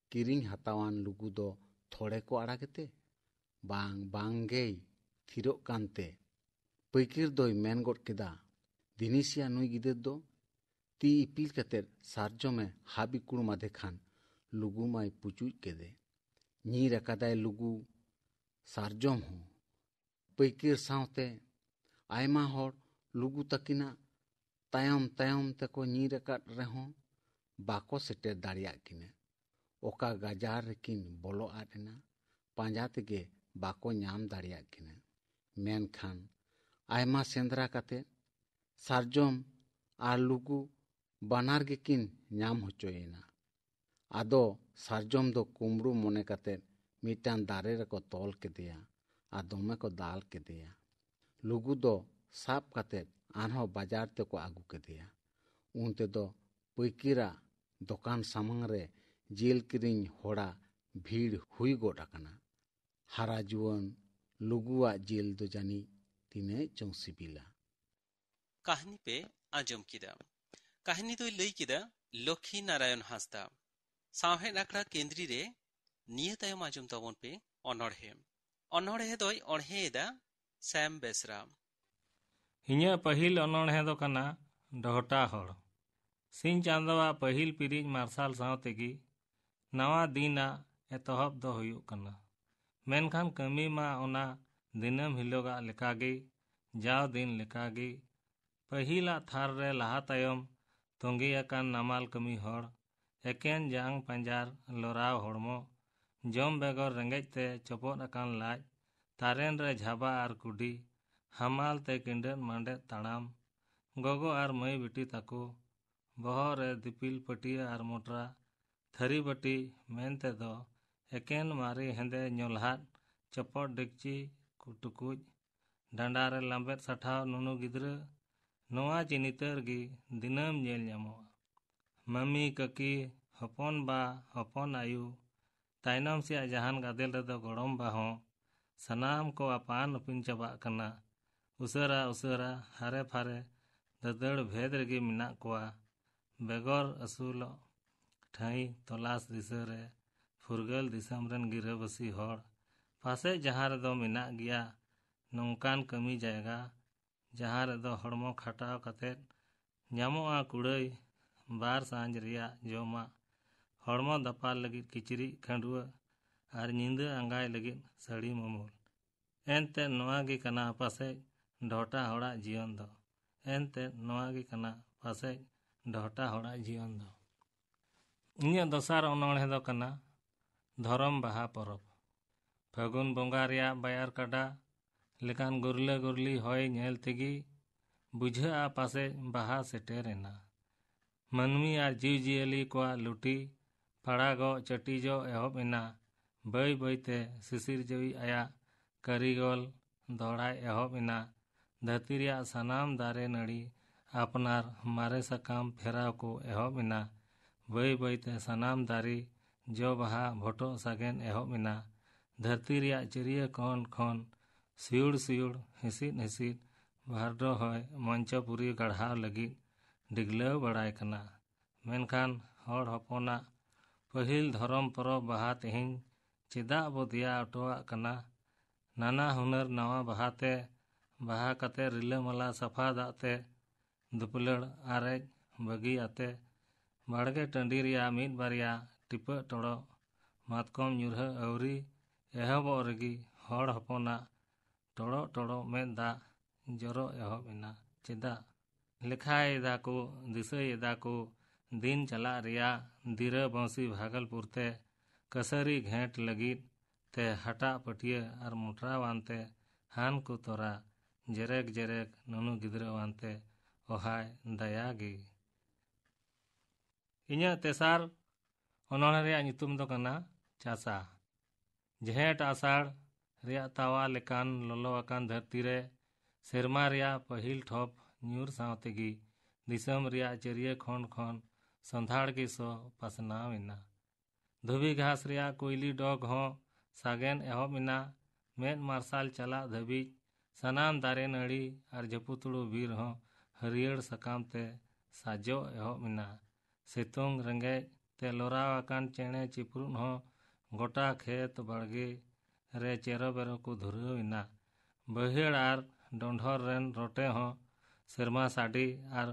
ᱠᱤᱨᱤᱧ ᱦᱟᱛᱟᱣᱟᱱ ᱞᱩᱜᱩ ᱫᱚ ᱛᱷᱚᱲᱮ ᱠᱚ ᱟᱲᱟᱜᱮᱛᱮ? ᱵᱟᱝ, ᱵᱟᱝ ᱜᱮᱭ ᱛᱷᱤᱨᱚᱜ ᱠᱟᱱᱛᱮ ᱯᱟᱹᱭᱠᱟᱹᱨ ᱫᱚᱭ ᱢᱮᱱ ᱜᱚᱫ ᱠᱮᱫᱟ, "ᱫᱤᱱᱤᱥᱤᱭᱟ ᱱᱩᱭ ᱜᱤᱫᱟᱹᱨ ᱫᱚ!" ᱛᱤ ᱤᱯᱤᱞ ᱠᱟᱛᱮ ᱥᱟᱨᱡᱚᱢᱮ ᱦᱟᱵ ᱤᱠᱩᱲ ᱢᱟᱫᱮ ᱠᱷᱟᱱ ᱞᱩᱜᱩ ᱢᱟᱭ ᱯᱩᱪᱩᱡ ᱠᱮᱫᱮ᱾ ᱧᱤᱨ ᱟᱠᱟᱫᱟᱭ ᱞᱩᱜᱩ ᱥᱟᱨᱡᱚᱢ ᱦᱚᱸ᱾ ᱯᱟᱹᱭᱠᱟᱹᱨ ᱥᱟᱶᱛᱮ ᱟᱭᱢᱟ ᱦᱚᱲ ᱞᱩᱜᱩ ᱛᱟᱹᱠᱤᱱᱟᱜ ᱛᱟᱭᱚᱢ ᱛᱟᱭᱚᱢ ᱛᱮᱠᱚ ᱧᱤᱨ ᱟᱠᱟᱫ ᱨᱮᱦᱚᱸ ᱵᱟᱠᱚ ᱥᱮᱴᱮᱨ ᱫᱟᱲᱮᱭᱟᱜ ᱠᱤᱱᱟ᱾ ᱚᱠᱟ ᱜᱟᱡᱟᱲ ᱨᱮᱠᱤᱱ ᱵᱚᱞᱚ ᱟᱫ ᱮᱱᱟ, ᱯᱟᱸᱡᱟ ᱛᱮᱜᱮ ᱵᱟᱠᱚ ᱧᱟᱢ ᱫᱟᱲᱮᱭᱟᱜ ᱠᱤᱱᱟ᱾ ᱢᱮᱱᱠᱷᱟᱱ ᱟᱭᱢᱟ ᱥᱮᱸᱫᱽᱨᱟ ᱠᱟᱛᱮ ᱥᱟᱨᱡᱚᱢ ᱟᱨ ᱞᱩᱜᱩ ᱵᱟᱱᱟᱨ ᱜᱮᱠᱤᱱ ᱧᱟᱢ ᱦᱚᱪᱚᱭᱮᱱᱟ᱾ ᱟᱫᱚ ᱥᱟᱨᱡᱚᱢ ᱫᱚ ᱠᱩᱢᱵᱽᱲᱩ ᱢᱚᱱᱮ ᱠᱟᱛᱮ ᱢᱤᱫᱴᱟᱝ ᱫᱟᱨᱮ ᱨᱮᱠᱚ ᱛᱚᱞ ᱠᱮᱫᱮᱭᱟ ᱟᱨ ᱫᱚᱢᱮ ᱠᱚ ᱫᱟᱞ ᱠᱮᱫᱮᱭᱟ᱾ ᱞᱩᱜᱩ ᱫᱚ ᱥᱟᱵ ᱠᱟᱛᱮ ᱟᱨᱦᱚᱸ ᱵᱟᱡᱟᱨ ᱛᱮᱠᱚ ᱟᱹᱜᱩ ᱠᱮᱫᱮᱭᱟ᱾ ᱩᱱ ᱛᱮᱫᱚ ᱯᱟᱹᱭᱠᱟᱹᱨᱟᱜ ᱫᱚᱠᱟᱱ ᱥᱟᱢᱟᱝ ᱨᱮ ᱡᱤᱞ ᱠᱤᱨᱤᱧ ᱦᱚᱲᱟᱜ ᱵᱷᱤᱲ ᱦᱩᱭ ᱜᱚᱫ ᱟᱠᱟᱱᱟ᱾ ᱦᱟᱨᱟ ᱡᱩᱣᱟᱹᱱ ᱞᱩᱜᱩᱣᱟᱜ ᱡᱤᱞ ᱫᱚ ᱡᱟᱹᱱᱤᱡ ᱛᱤᱱᱟᱹᱜ ᱪᱚᱝ ᱥᱤᱵᱤᱞᱟ᱾ ᱠᱟᱹᱦᱱᱤ ᱯᱮ ᱟᱸᱡᱚᱢ ᱠᱮᱫᱟ᱾ ᱠᱟᱹᱦᱱᱤ ᱫᱚᱭ ᱞᱟᱹᱭ ᱠᱮᱫᱟ ᱞᱚᱠᱠᱷᱤ ᱱᱟᱨᱟᱭᱚᱱ ᱦᱟᱸᱥᱫᱟ᱾ ᱥᱟᱶᱦᱮᱫ ᱟᱠᱷᱲᱟ ᱠᱮᱸᱫᱽᱨᱤ ᱨᱮ ᱱᱤᱭᱟᱹ ᱛᱟᱭᱚᱢ ᱟᱸᱡᱚᱢ ᱛᱟᱵᱚᱱ ᱯᱮ ᱚᱱᱚᱬᱦᱮ᱾ ᱚᱱᱚᱬᱦᱮ ᱫᱚᱭ ᱚᱬᱦᱮ ᱮᱫᱟ ᱥᱮᱢ ᱵᱮᱥᱨᱟ᱾ ᱤᱧᱟᱹᱜ ᱯᱟᱹᱦᱤᱞ ᱚᱱᱚᱬᱦᱮ ᱫᱚ ᱠᱟᱱᱟ ᱰᱚᱦᱴᱟ ᱦᱚᱲ᱾ ᱥᱤᱧ ᱪᱟᱸᱫᱚᱣᱟᱜ ᱯᱟᱹᱦᱤᱞ ᱯᱤᱨᱤᱡ ᱢᱟᱨᱥᱟᱞ ᱥᱟᱶ ᱛᱮᱜᱮ ᱱᱟᱣᱟ ᱫᱤᱱᱟᱜ ᱮᱛᱚᱦᱚᱵ ᱫᱚ ᱦᱩᱭᱩᱜ ᱠᱟᱱᱟ᱾ ᱢᱮᱱᱠᱷᱟᱱ ᱠᱟᱹᱢᱤ ᱢᱟ ᱚᱱᱟ ᱫᱤᱱᱟᱹᱢ ᱦᱤᱞᱳᱜᱟᱜ ᱞᱮᱠᱟᱜᱮ, ᱡᱟᱣ ᱫᱤᱱ ᱞᱮᱠᱟᱜᱮ᱾ ᱯᱟᱹᱦᱤᱞᱟᱜ ᱛᱷᱟᱨ ᱨᱮ ᱞᱟᱦᱟ ᱛᱟᱭᱚᱢ ᱛᱚᱸᱜᱮ ᱟᱠᱟᱱ ᱱᱟᱢᱟᱞ ᱠᱟᱹᱢᱤ ᱦᱚᱲ, ᱮᱠᱮᱱ ᱡᱟᱝ ᱯᱟᱸᱡᱟᱨ ᱞᱚᱨᱟᱣ ᱦᱚᱲᱢᱚ, ᱡᱚᱢ ᱵᱮᱜᱚᱨ ᱨᱮᱸᱜᱮᱡ ᱛᱮ ᱪᱚᱯᱚᱫ ᱟᱠᱟᱱ ᱞᱟᱡ, ᱛᱟᱨᱮᱱ ᱨᱮ ᱡᱷᱟᱵᱟ ᱟᱨ ᱠᱩᱰᱤ, ᱦᱟᱢᱟᱞ ᱛᱮ ᱠᱤᱸᱰᱟᱹᱜ ᱢᱟᱸᱰᱮᱜ ᱛᱟᱲᱟᱢ, ᱜᱚᱜᱚ ᱟᱨ ᱢᱟᱹᱭ ᱵᱤᱴᱤ ᱛᱟᱠᱚ, ᱵᱚᱦᱚᱜ ᱨᱮ ᱫᱤᱯᱤᱞ ᱯᱟᱹᱴᱭᱟᱹ ᱟᱨ ᱢᱚᱴᱨᱟ, ᱛᱷᱟᱹᱨᱤ ᱵᱟᱹᱴᱤ ᱢᱮᱱᱛᱮ ᱫᱚ ᱮᱠᱮᱱ ᱢᱟᱨᱮ ᱦᱮᱸᱫᱮ ᱧᱚᱞᱦᱟᱫ ᱪᱚᱯᱚᱫ ᱰᱮᱠᱪᱤ ᱴᱩᱠᱩᱡ, ᱰᱟᱸᱰᱟ ᱨᱮ ᱞᱟᱸᱵᱮᱫ ᱥᱟᱴᱷᱟᱣ ᱱᱩᱱᱩ ᱜᱤᱫᱽᱨᱟᱹ, ᱱᱚᱣᱟ ᱪᱤᱱᱤᱛᱟᱹᱨ ᱜᱮ ᱫᱤᱱᱟᱹᱢ ᱧᱮᱞ ᱧᱟᱢᱚᱜᱼᱟ᱾ ᱢᱟᱹᱢᱤ, ᱠᱟᱹᱠᱤ, ᱦᱚᱯᱚᱱ ᱵᱟ, ᱦᱚᱯᱚᱱ ᱟᱭᱳ, ᱛᱟᱭᱱᱚᱢ ᱥᱮᱭᱟᱜ ᱡᱟᱦᱟᱱ ᱜᱟᱫᱮᱞ ᱨᱮᱫᱚ ᱜᱚᱲᱚᱢ ᱵᱟ ᱦᱚᱸ, ᱥᱟᱱᱟᱢ ᱠᱚ ᱟᱯᱟᱱ ᱟᱹᱯᱤᱱ ᱪᱟᱵᱟᱜ ᱠᱟᱱᱟ᱾ ᱩᱥᱟᱹᱨᱟ ᱩᱥᱟᱹᱨᱟ ᱦᱟᱨᱮ ᱯᱷᱟᱨᱮ ᱫᱟᱹᱫᱟᱹᱲ ᱵᱷᱮᱫ ᱨᱮᱜᱮ ᱢᱮᱱᱟᱜ ᱠᱚᱣᱟ᱾ ᱵᱮᱜᱚᱨ ᱟᱹᱥᱩᱞᱚᱜ ᱴᱷᱟᱹᱭ ᱛᱚᱞᱟᱥ ᱫᱤᱥᱟᱹ ᱨᱮ ᱯᱷᱩᱨᱜᱟᱹᱞ ᱫᱤᱥᱚᱢ ᱨᱮᱱ ᱜᱤᱨᱟᱹᱵᱟᱹᱥᱤ ᱦᱚᱲ ᱯᱟᱥᱮᱡ ᱡᱟᱦᱟᱸ ᱨᱮᱫᱚ ᱢᱮᱱᱟᱜ ᱜᱮᱭᱟ ᱱᱚᱝᱠᱟᱱ ᱠᱟᱹᱢᱤ ᱡᱟᱭᱜᱟ, ᱡᱟᱦᱟᱸ ᱨᱮᱫᱚ ᱦᱚᱲᱢᱚ ᱠᱷᱟᱴᱟᱣ ᱠᱟᱛᱮᱫ ᱧᱟᱢᱚᱜᱼᱟ ᱠᱩᱲᱟᱹᱭ, ᱵᱟᱨ ᱥᱟᱸᱡ ᱨᱮᱭᱟᱜ ᱡᱚᱢᱟᱜ, ᱦᱚᱲᱢᱚ ᱫᱟᱯᱟᱞ ᱞᱟᱹᱜᱤᱫ ᱠᱤᱪᱨᱤᱡ ᱠᱷᱟᱹᱰᱩᱣᱟᱹ ᱟᱨ ᱧᱤᱫᱟᱹ ᱟᱸᱜᱟᱭ ᱞᱟᱹᱜᱤᱫ ᱥᱟᱹᱲᱤ ᱢᱩᱢᱩᱞ᱾ ᱮᱱᱛᱮᱫ ᱱᱚᱣᱟ ᱜᱮ ᱠᱟᱱᱟ ᱯᱟᱥᱮᱡ ᱰᱷᱚᱴᱟ ᱦᱚᱲᱟᱜ ᱡᱤᱭᱚᱱ ᱫᱚ᱾ ᱮᱱᱛᱮᱫ ᱱᱚᱣᱟ ᱜᱮ ᱠᱟᱱᱟ ᱯᱟᱥᱮᱡ ᱰᱷᱚᱴᱟ ᱦᱚᱲᱟᱜ ᱡᱤᱭᱚᱱ ᱫᱚ᱾ ᱤᱧᱟᱹᱜ ᱫᱚᱥᱟᱨ ᱚᱱᱚᱬᱦᱮ ᱫᱚ ᱠᱟᱱᱟ ᱫᱷᱚᱨᱚᱢ ᱵᱟᱦᱟ ᱯᱚᱨᱚᱵᱽ᱾ ᱯᱷᱟᱹᱜᱩᱱ ᱵᱚᱸᱜᱟ ᱨᱮᱭᱟᱜ ᱵᱟᱭᱟᱨ ᱠᱟᱰᱟ ᱞᱮᱠᱟᱱ ᱜᱩᱨᱞᱟᱹ ᱜᱩᱨᱞᱤ ᱦᱚᱭ ᱧᱮᱞ ᱛᱮᱜᱮ ᱵᱩᱡᱷᱟᱹᱜᱼᱟ ᱯᱟᱥᱮᱡ ᱵᱟᱦᱟ ᱥᱮᱴᱮᱨ ᱮᱱᱟ᱾ ᱢᱟᱹᱱᱢᱤ ᱟᱨ ᱡᱤᱣᱤᱡᱤᱭᱟᱹᱞᱤ ᱠᱚᱣᱟᱜ ᱞᱩᱴᱤ ᱯᱟᱲᱟᱜᱚᱜ ᱪᱟᱹᱴᱤᱡᱚᱜ ᱮᱦᱚᱵ ᱮᱱᱟ᱾ ᱵᱟᱹᱭ ᱵᱟᱹᱭᱛᱮ ᱥᱤᱥᱤᱨ ᱡᱟᱹᱣᱤᱡ ᱟᱭᱟᱜ ᱠᱟᱹᱨᱤᱜᱚᱞ ᱫᱚᱦᱲᱟᱭ ᱮᱦᱚᱵ ᱮᱱᱟ᱾ ᱫᱷᱟᱹᱨᱛᱤ ᱨᱮᱭᱟᱜ ᱥᱟᱱᱟᱢ ᱫᱟᱨᱮ ᱱᱟᱹᱲᱤ ᱟᱯᱱᱟᱨ ᱢᱟᱨᱮ ᱥᱟᱠᱟᱢ ᱯᱷᱮᱨᱟᱣ ᱠᱚ ᱮᱦᱚᱵ ᱮᱱᱟ᱾ ᱵᱟᱹᱭ ᱵᱟᱹᱭᱛᱮ ᱥᱟᱱᱟᱢ ᱫᱟᱨᱮ ᱡᱚ ᱵᱟᱦᱟ ᱵᱷᱚᱴᱚᱜ ᱥᱟᱜᱮᱱ ᱮᱦᱚᱵ ᱮᱱᱟ᱾ ᱫᱷᱟᱹᱨᱛᱤ ᱨᱮᱭᱟᱜ ᱪᱟᱹᱨᱭᱟᱹ ᱠᱚᱬ ᱠᱷᱚᱱ ᱥᱤᱭᱩᱲ ᱥᱤᱭᱩᱲ ᱦᱤᱥᱤᱫ ᱦᱤᱥᱤᱫ ᱵᱷᱟᱨᱰᱚ ᱦᱚᱭ ᱢᱚᱧᱪᱚᱯᱩᱨᱤ ᱜᱟᱲᱦᱟᱣ ᱞᱟᱹᱜᱤᱫ ᱰᱤᱜᱽᱞᱟᱹᱣ ᱵᱟᱲᱟᱭ ᱠᱟᱱᱟ᱾ ᱢᱮᱱᱠᱷᱟᱱ ᱦᱚᱲ ᱦᱚᱯᱚᱱᱟᱜ ᱯᱟᱹᱦᱤᱞ ᱫᱷᱚᱨᱚᱢ ᱯᱚᱨᱚᱵᱽ ᱵᱟᱦᱟ ᱛᱮᱦᱮᱧ ᱪᱮᱫᱟᱜ ᱵᱚ ᱫᱮᱭᱟ ᱦᱚᱴᱚᱣᱟᱜ ᱠᱟᱱᱟ? ᱱᱟᱱᱟ ᱦᱩᱱᱟᱹᱨ ᱱᱟᱣᱟ ᱵᱟᱦᱟ ᱛᱮ ᱵᱟᱦᱟ ᱠᱟᱛᱮ ᱨᱤᱞᱟᱹᱢᱟᱞᱟ ᱥᱟᱯᱷᱟ ᱫᱟᱜ ᱛᱮ ᱫᱩᱯᱞᱟᱹᱲ ᱟᱨᱮᱡ ᱵᱟᱹᱜᱤ ᱟᱛᱮ ᱵᱟᱲᱜᱮ ᱴᱟᱺᱰᱤ ᱨᱮᱭᱟᱜ ᱢᱤᱫ ᱵᱟᱨᱭᱟ ᱴᱤᱯᱟᱹᱜ ᱴᱚᱲᱚᱜ ᱢᱟᱛᱠᱚᱢ ᱧᱩᱨᱦᱟᱹ ᱟᱹᱣᱨᱤ ᱮᱦᱚᱵᱚᱜ ᱨᱮᱜᱮ ᱦᱚᱲ ᱦᱚᱯᱚᱱᱟᱜ ᱴᱚᱲᱚᱜ ᱴᱚᱲᱚᱜ ᱢᱮᱫ ᱫᱟᱜ ᱡᱚᱨᱚ ᱮᱦᱚᱵ ᱮᱱᱟ᱾ ᱪᱮᱫᱟᱜ? ᱞᱮᱠᱷᱟᱭ ᱮᱫᱟ ᱠᱚ, ᱫᱤᱥᱟᱹᱭ ᱮᱫᱟ ᱠᱚ, ᱫᱤᱱ ᱪᱟᱞᱟᱜ ᱨᱮᱭᱟᱜ ᱫᱤᱨᱟᱹ ᱵᱟᱹᱥᱤ ᱵᱷᱟᱜᱚᱞᱯᱩᱨ ᱛᱮ ᱠᱟᱹᱥᱟᱹᱨᱤ ᱜᱷᱮᱸᱴ ᱞᱟᱹᱜᱤᱫ ᱛᱮ ᱦᱟᱴᱟᱜ ᱯᱟᱹᱴᱭᱟᱹ ᱟᱨ ᱢᱚᱴᱨᱟᱣᱟᱱ ᱛᱮ ᱦᱟᱱ ᱠᱚ ᱛᱚᱨᱟ ᱡᱮᱨᱮᱠ ᱡᱮᱨᱮᱠ ᱱᱩᱱᱩ ᱜᱤᱫᱽᱨᱟᱹᱣᱟᱱ ᱛᱮ ᱚᱦᱟᱭ ᱫᱟᱭᱟ ᱜᱮ᱾ ᱤᱧᱟᱹᱜ ᱛᱮᱥᱟᱨ ᱚᱱᱚᱬᱦᱮ ᱨᱮᱭᱟᱜ ᱧᱩᱛᱩᱢ ᱫᱚ ᱠᱟᱱᱟ ᱪᱟᱥᱟ᱾ ᱡᱷᱮᱸᱴ ᱟᱥᱟᱲ ᱨᱮᱭᱟᱜ ᱛᱟᱣᱟ ᱞᱮᱠᱟᱱ ᱞᱚᱞᱚ ᱟᱠᱟᱱ ᱫᱷᱟᱹᱨᱛᱤ ᱨᱮ ᱥᱮᱨᱢᱟ ᱨᱮᱭᱟᱜ ᱯᱟᱹᱦᱤᱞ ᱴᱷᱚᱯ ᱧᱩᱨ ᱥᱟᱶ ᱛᱮᱜᱮ ᱫᱤᱥᱚᱢ ᱨᱮᱭᱟᱜ ᱪᱟᱹᱨᱭᱟᱹ ᱠᱷᱚᱸᱰ ᱠᱷᱚᱱ ᱥᱚᱸᱫᱷᱟᱲ ᱜᱮ ᱥᱚ ᱯᱟᱥᱱᱟᱣ ᱮᱱᱟ᱾ ᱫᱷᱩᱵᱤ ᱜᱷᱟᱥ ᱨᱮᱭᱟᱜ ᱠᱩᱭᱞᱤ ᱰᱚᱜᱽ ᱦᱚᱸ ᱥᱟᱜᱮᱱ ᱮᱦᱚᱵ ᱮᱱᱟ᱾ ᱢᱮᱫ ᱢᱟᱨᱥᱟᱞ ᱪᱟᱞᱟᱜ ᱫᱷᱟᱹᱵᱤᱡ ᱥᱟᱱᱟᱢ ᱫᱟᱨᱮ ᱱᱟᱹᱲᱤ ᱟᱨ ᱡᱷᱟᱹᱯᱩᱛᱩᱲᱩ ᱵᱤᱨ ᱦᱚᱸ ᱦᱟᱹᱨᱭᱟᱹᱲ ᱥᱟᱠᱟᱢ ᱛᱮ ᱥᱟᱡᱚᱜ ᱮᱦᱚᱵ ᱮᱱᱟ᱾ ᱥᱤᱛᱩᱝ ᱨᱮᱸᱜᱮᱡ ᱛᱮ ᱞᱚᱨᱟᱣ ᱟᱠᱟᱱ ᱪᱮᱬᱮ ᱪᱤᱯᱨᱩᱫ ᱦᱚᱸ ᱜᱚᱴᱟ ᱠᱷᱮᱛ ᱵᱟᱲᱜᱮ ᱨᱮ ᱪᱮᱨᱚ ᱵᱮᱨᱚ ᱠᱚ ᱫᱷᱩᱨᱟᱹᱣ ᱮᱱᱟ᱾ ᱵᱟᱹᱭᱦᱟᱹᱲ ᱟᱨ ᱰᱚᱸᱰᱷᱚᱨ ᱨᱮᱱ ᱨᱚᱴᱮ ᱦᱚᱸ ᱥᱮᱨᱢᱟ ᱥᱟᱰᱮ ᱟᱨ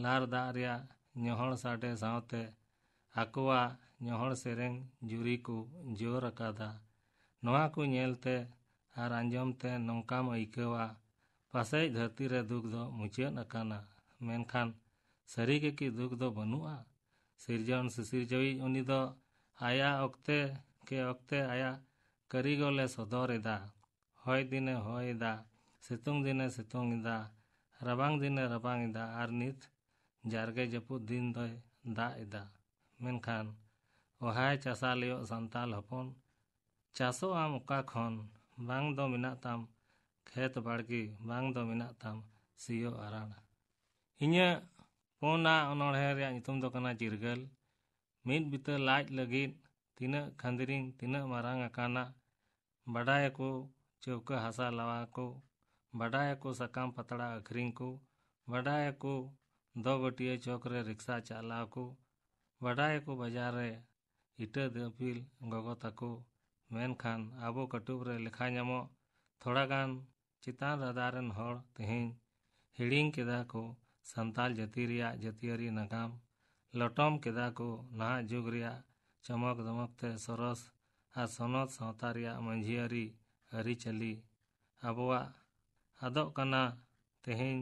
ᱞᱟᱨ ᱫᱟᱜ ᱨᱮᱭᱟᱜ ᱧᱚᱦᱚᱲ ᱥᱟᱰᱮ ᱥᱟᱶᱛᱮ ᱟᱠᱚᱣᱟᱜ ᱧᱚᱦᱚᱲ ᱥᱮᱨᱮᱧ ᱡᱩᱨᱤ ᱠᱚ ᱡᱳᱨ ᱟᱠᱟᱫᱟ᱾ ᱱᱚᱣᱟ ᱠᱚ ᱧᱮᱞᱛᱮ ᱟᱨ ᱟᱸᱡᱚᱢ ᱛᱮ ᱱᱚᱝᱠᱟᱢ ᱟᱹᱭᱠᱟᱹᱣᱟ, ᱯᱟᱥᱮᱡ ᱫᱷᱟᱹᱨᱛᱤ ᱨᱮ ᱫᱩᱠ ᱫᱚ ᱢᱩᱪᱟᱹᱫ ᱟᱠᱟᱱᱟ᱾ ᱢᱮᱱᱠᱷᱟᱱ ᱥᱟᱹᱨᱤ ᱜᱮ ᱠᱤ ᱫᱩᱠ ᱫᱚ ᱵᱟᱹᱱᱩᱜᱼᱟ? ᱥᱤᱨᱡᱚᱱ ᱥᱤᱥᱤᱨᱡᱟᱹᱣᱤᱡ ᱩᱱᱤ ᱫᱚ ᱟᱭᱟᱜ ᱚᱠᱛᱮ ᱠᱮ ᱚᱠᱛᱮ ᱟᱭᱟᱜ ᱠᱟᱹᱨᱤᱜᱚᱞᱮ ᱥᱚᱫᱚᱨ ᱮᱫᱟ᱾ ᱦᱚᱭ ᱫᱤᱱᱮ ᱦᱚᱭ ᱮᱫᱟ, ᱥᱤᱛᱩᱝ ᱫᱤᱱᱮ ᱥᱤᱛᱩᱝ ᱮᱫᱟ, ᱨᱟᱵᱟᱝ ᱫᱤᱱᱮ ᱨᱟᱵᱟᱝ ᱮᱫᱟ, ᱟᱨ ᱱᱤᱛ ᱡᱟᱨᱜᱮ ᱡᱟᱹᱯᱩᱫ ᱫᱤᱱ ᱫᱚᱭ ᱫᱟᱜ ᱮᱫᱟ᱾ ᱢᱮᱱᱠᱷᱟᱱ ᱚᱦᱟᱭ ᱪᱟᱥᱟ ᱞᱮᱭᱚᱜ ᱥᱟᱱᱛᱟᱞ ᱦᱚᱯᱚᱱ, ᱪᱟᱥᱚᱜ ᱟᱢ ᱚᱠᱟ ᱠᱷᱚᱱ? ᱵᱟᱝ ᱫᱚ ᱢᱮᱱᱟᱜ ᱛᱟᱢ ᱠᱷᱮᱛ ᱵᱟᱲᱜᱮ, ᱵᱟᱝ ᱫᱚ ᱢᱮᱱᱟᱜ ᱛᱟᱢ ᱥᱤᱭᱳᱜ ᱟᱨᱟᱲ᱾ ᱤᱧᱟᱹᱜ ᱯᱩᱱᱟᱜ ᱚᱱᱚᱬᱦᱮ ᱨᱮᱭᱟᱜ ᱧᱩᱛᱩᱢ ᱫᱚ ᱠᱟᱱᱟ ᱪᱤᱨᱜᱟᱹᱞ᱾ ᱢᱤᱫ ᱵᱤᱛᱟᱹ ᱞᱟᱡ ᱞᱟᱹᱜᱤᱫ ᱛᱤᱱᱟᱹᱜ ᱠᱷᱟᱸᱫᱽᱨᱤᱝ, ᱛᱤᱱᱟᱹᱜ ᱢᱟᱨᱟᱝ ᱟᱠᱟᱱᱟ᱾ ᱵᱟᱰᱟᱭᱟᱠᱚ ᱪᱟᱹᱣᱠᱟᱹ ᱦᱟᱥᱟ ᱞᱟᱣᱟ ᱠᱚ, ᱵᱟᱰᱟᱭᱟᱠᱚ ᱥᱟᱠᱟᱢ ᱯᱟᱛᱲᱟ ᱟᱹᱠᱷᱨᱤᱧ ᱠᱚ, ᱵᱟᱰᱟᱭᱟᱠᱚ ᱫᱚ ᱵᱟᱹᱴᱤᱭᱟᱹ ᱪᱚᱠ ᱨᱮ ᱨᱤᱠᱥᱟ ᱪᱟᱞᱟᱣ ᱠᱚ, ᱵᱟᱰᱟᱭᱟᱠᱚ ᱵᱟᱡᱟᱨ ᱨᱮ ᱤᱴᱟᱹ ᱫᱟᱹᱯᱤᱞ ᱜᱚᱜᱚ ᱛᱟᱠᱚ᱾ ᱢᱮᱱᱠᱷᱟᱱ ᱟᱵᱚ ᱠᱟᱹᱴᱩᱵ ᱨᱮ ᱞᱮᱠᱷᱟ ᱧᱟᱢᱚᱜ ᱛᱷᱚᱲᱟ ᱜᱟᱱ ᱪᱮᱛᱟᱱ ᱨᱟᱫᱟ ᱨᱮᱱ ᱦᱚᱲ ᱛᱮᱦᱮᱧ ᱦᱤᱲᱤᱧ ᱠᱮᱫᱟ ᱠᱚ ᱥᱟᱱᱛᱟᱞ ᱡᱟᱹᱛᱤ ᱨᱮᱭᱟᱜ ᱡᱟᱹᱛᱤᱭᱟᱹᱨᱤ ᱱᱟᱜᱟᱢ, ᱞᱚᱴᱚᱢ ᱠᱮᱫᱟ ᱠᱚ ᱱᱟᱦᱟᱜ ᱡᱩᱜᱽ ᱨᱮᱭᱟᱜ ᱪᱚᱢᱚᱠ ᱫᱚᱢᱚᱠ ᱛᱮ ᱥᱚᱨᱚᱥ ᱟᱨ ᱥᱚᱱᱚᱛ ᱥᱟᱶᱛᱟ ᱨᱮᱭᱟᱜ ᱢᱟᱹᱡᱷᱤᱭᱟᱹᱨᱤ ᱟᱹᱨᱤᱪᱟᱹᱞᱤ᱾ ᱟᱵᱚᱣᱟᱜ ᱟᱫᱚᱜ ᱠᱟᱱᱟ ᱛᱮᱦᱮᱧ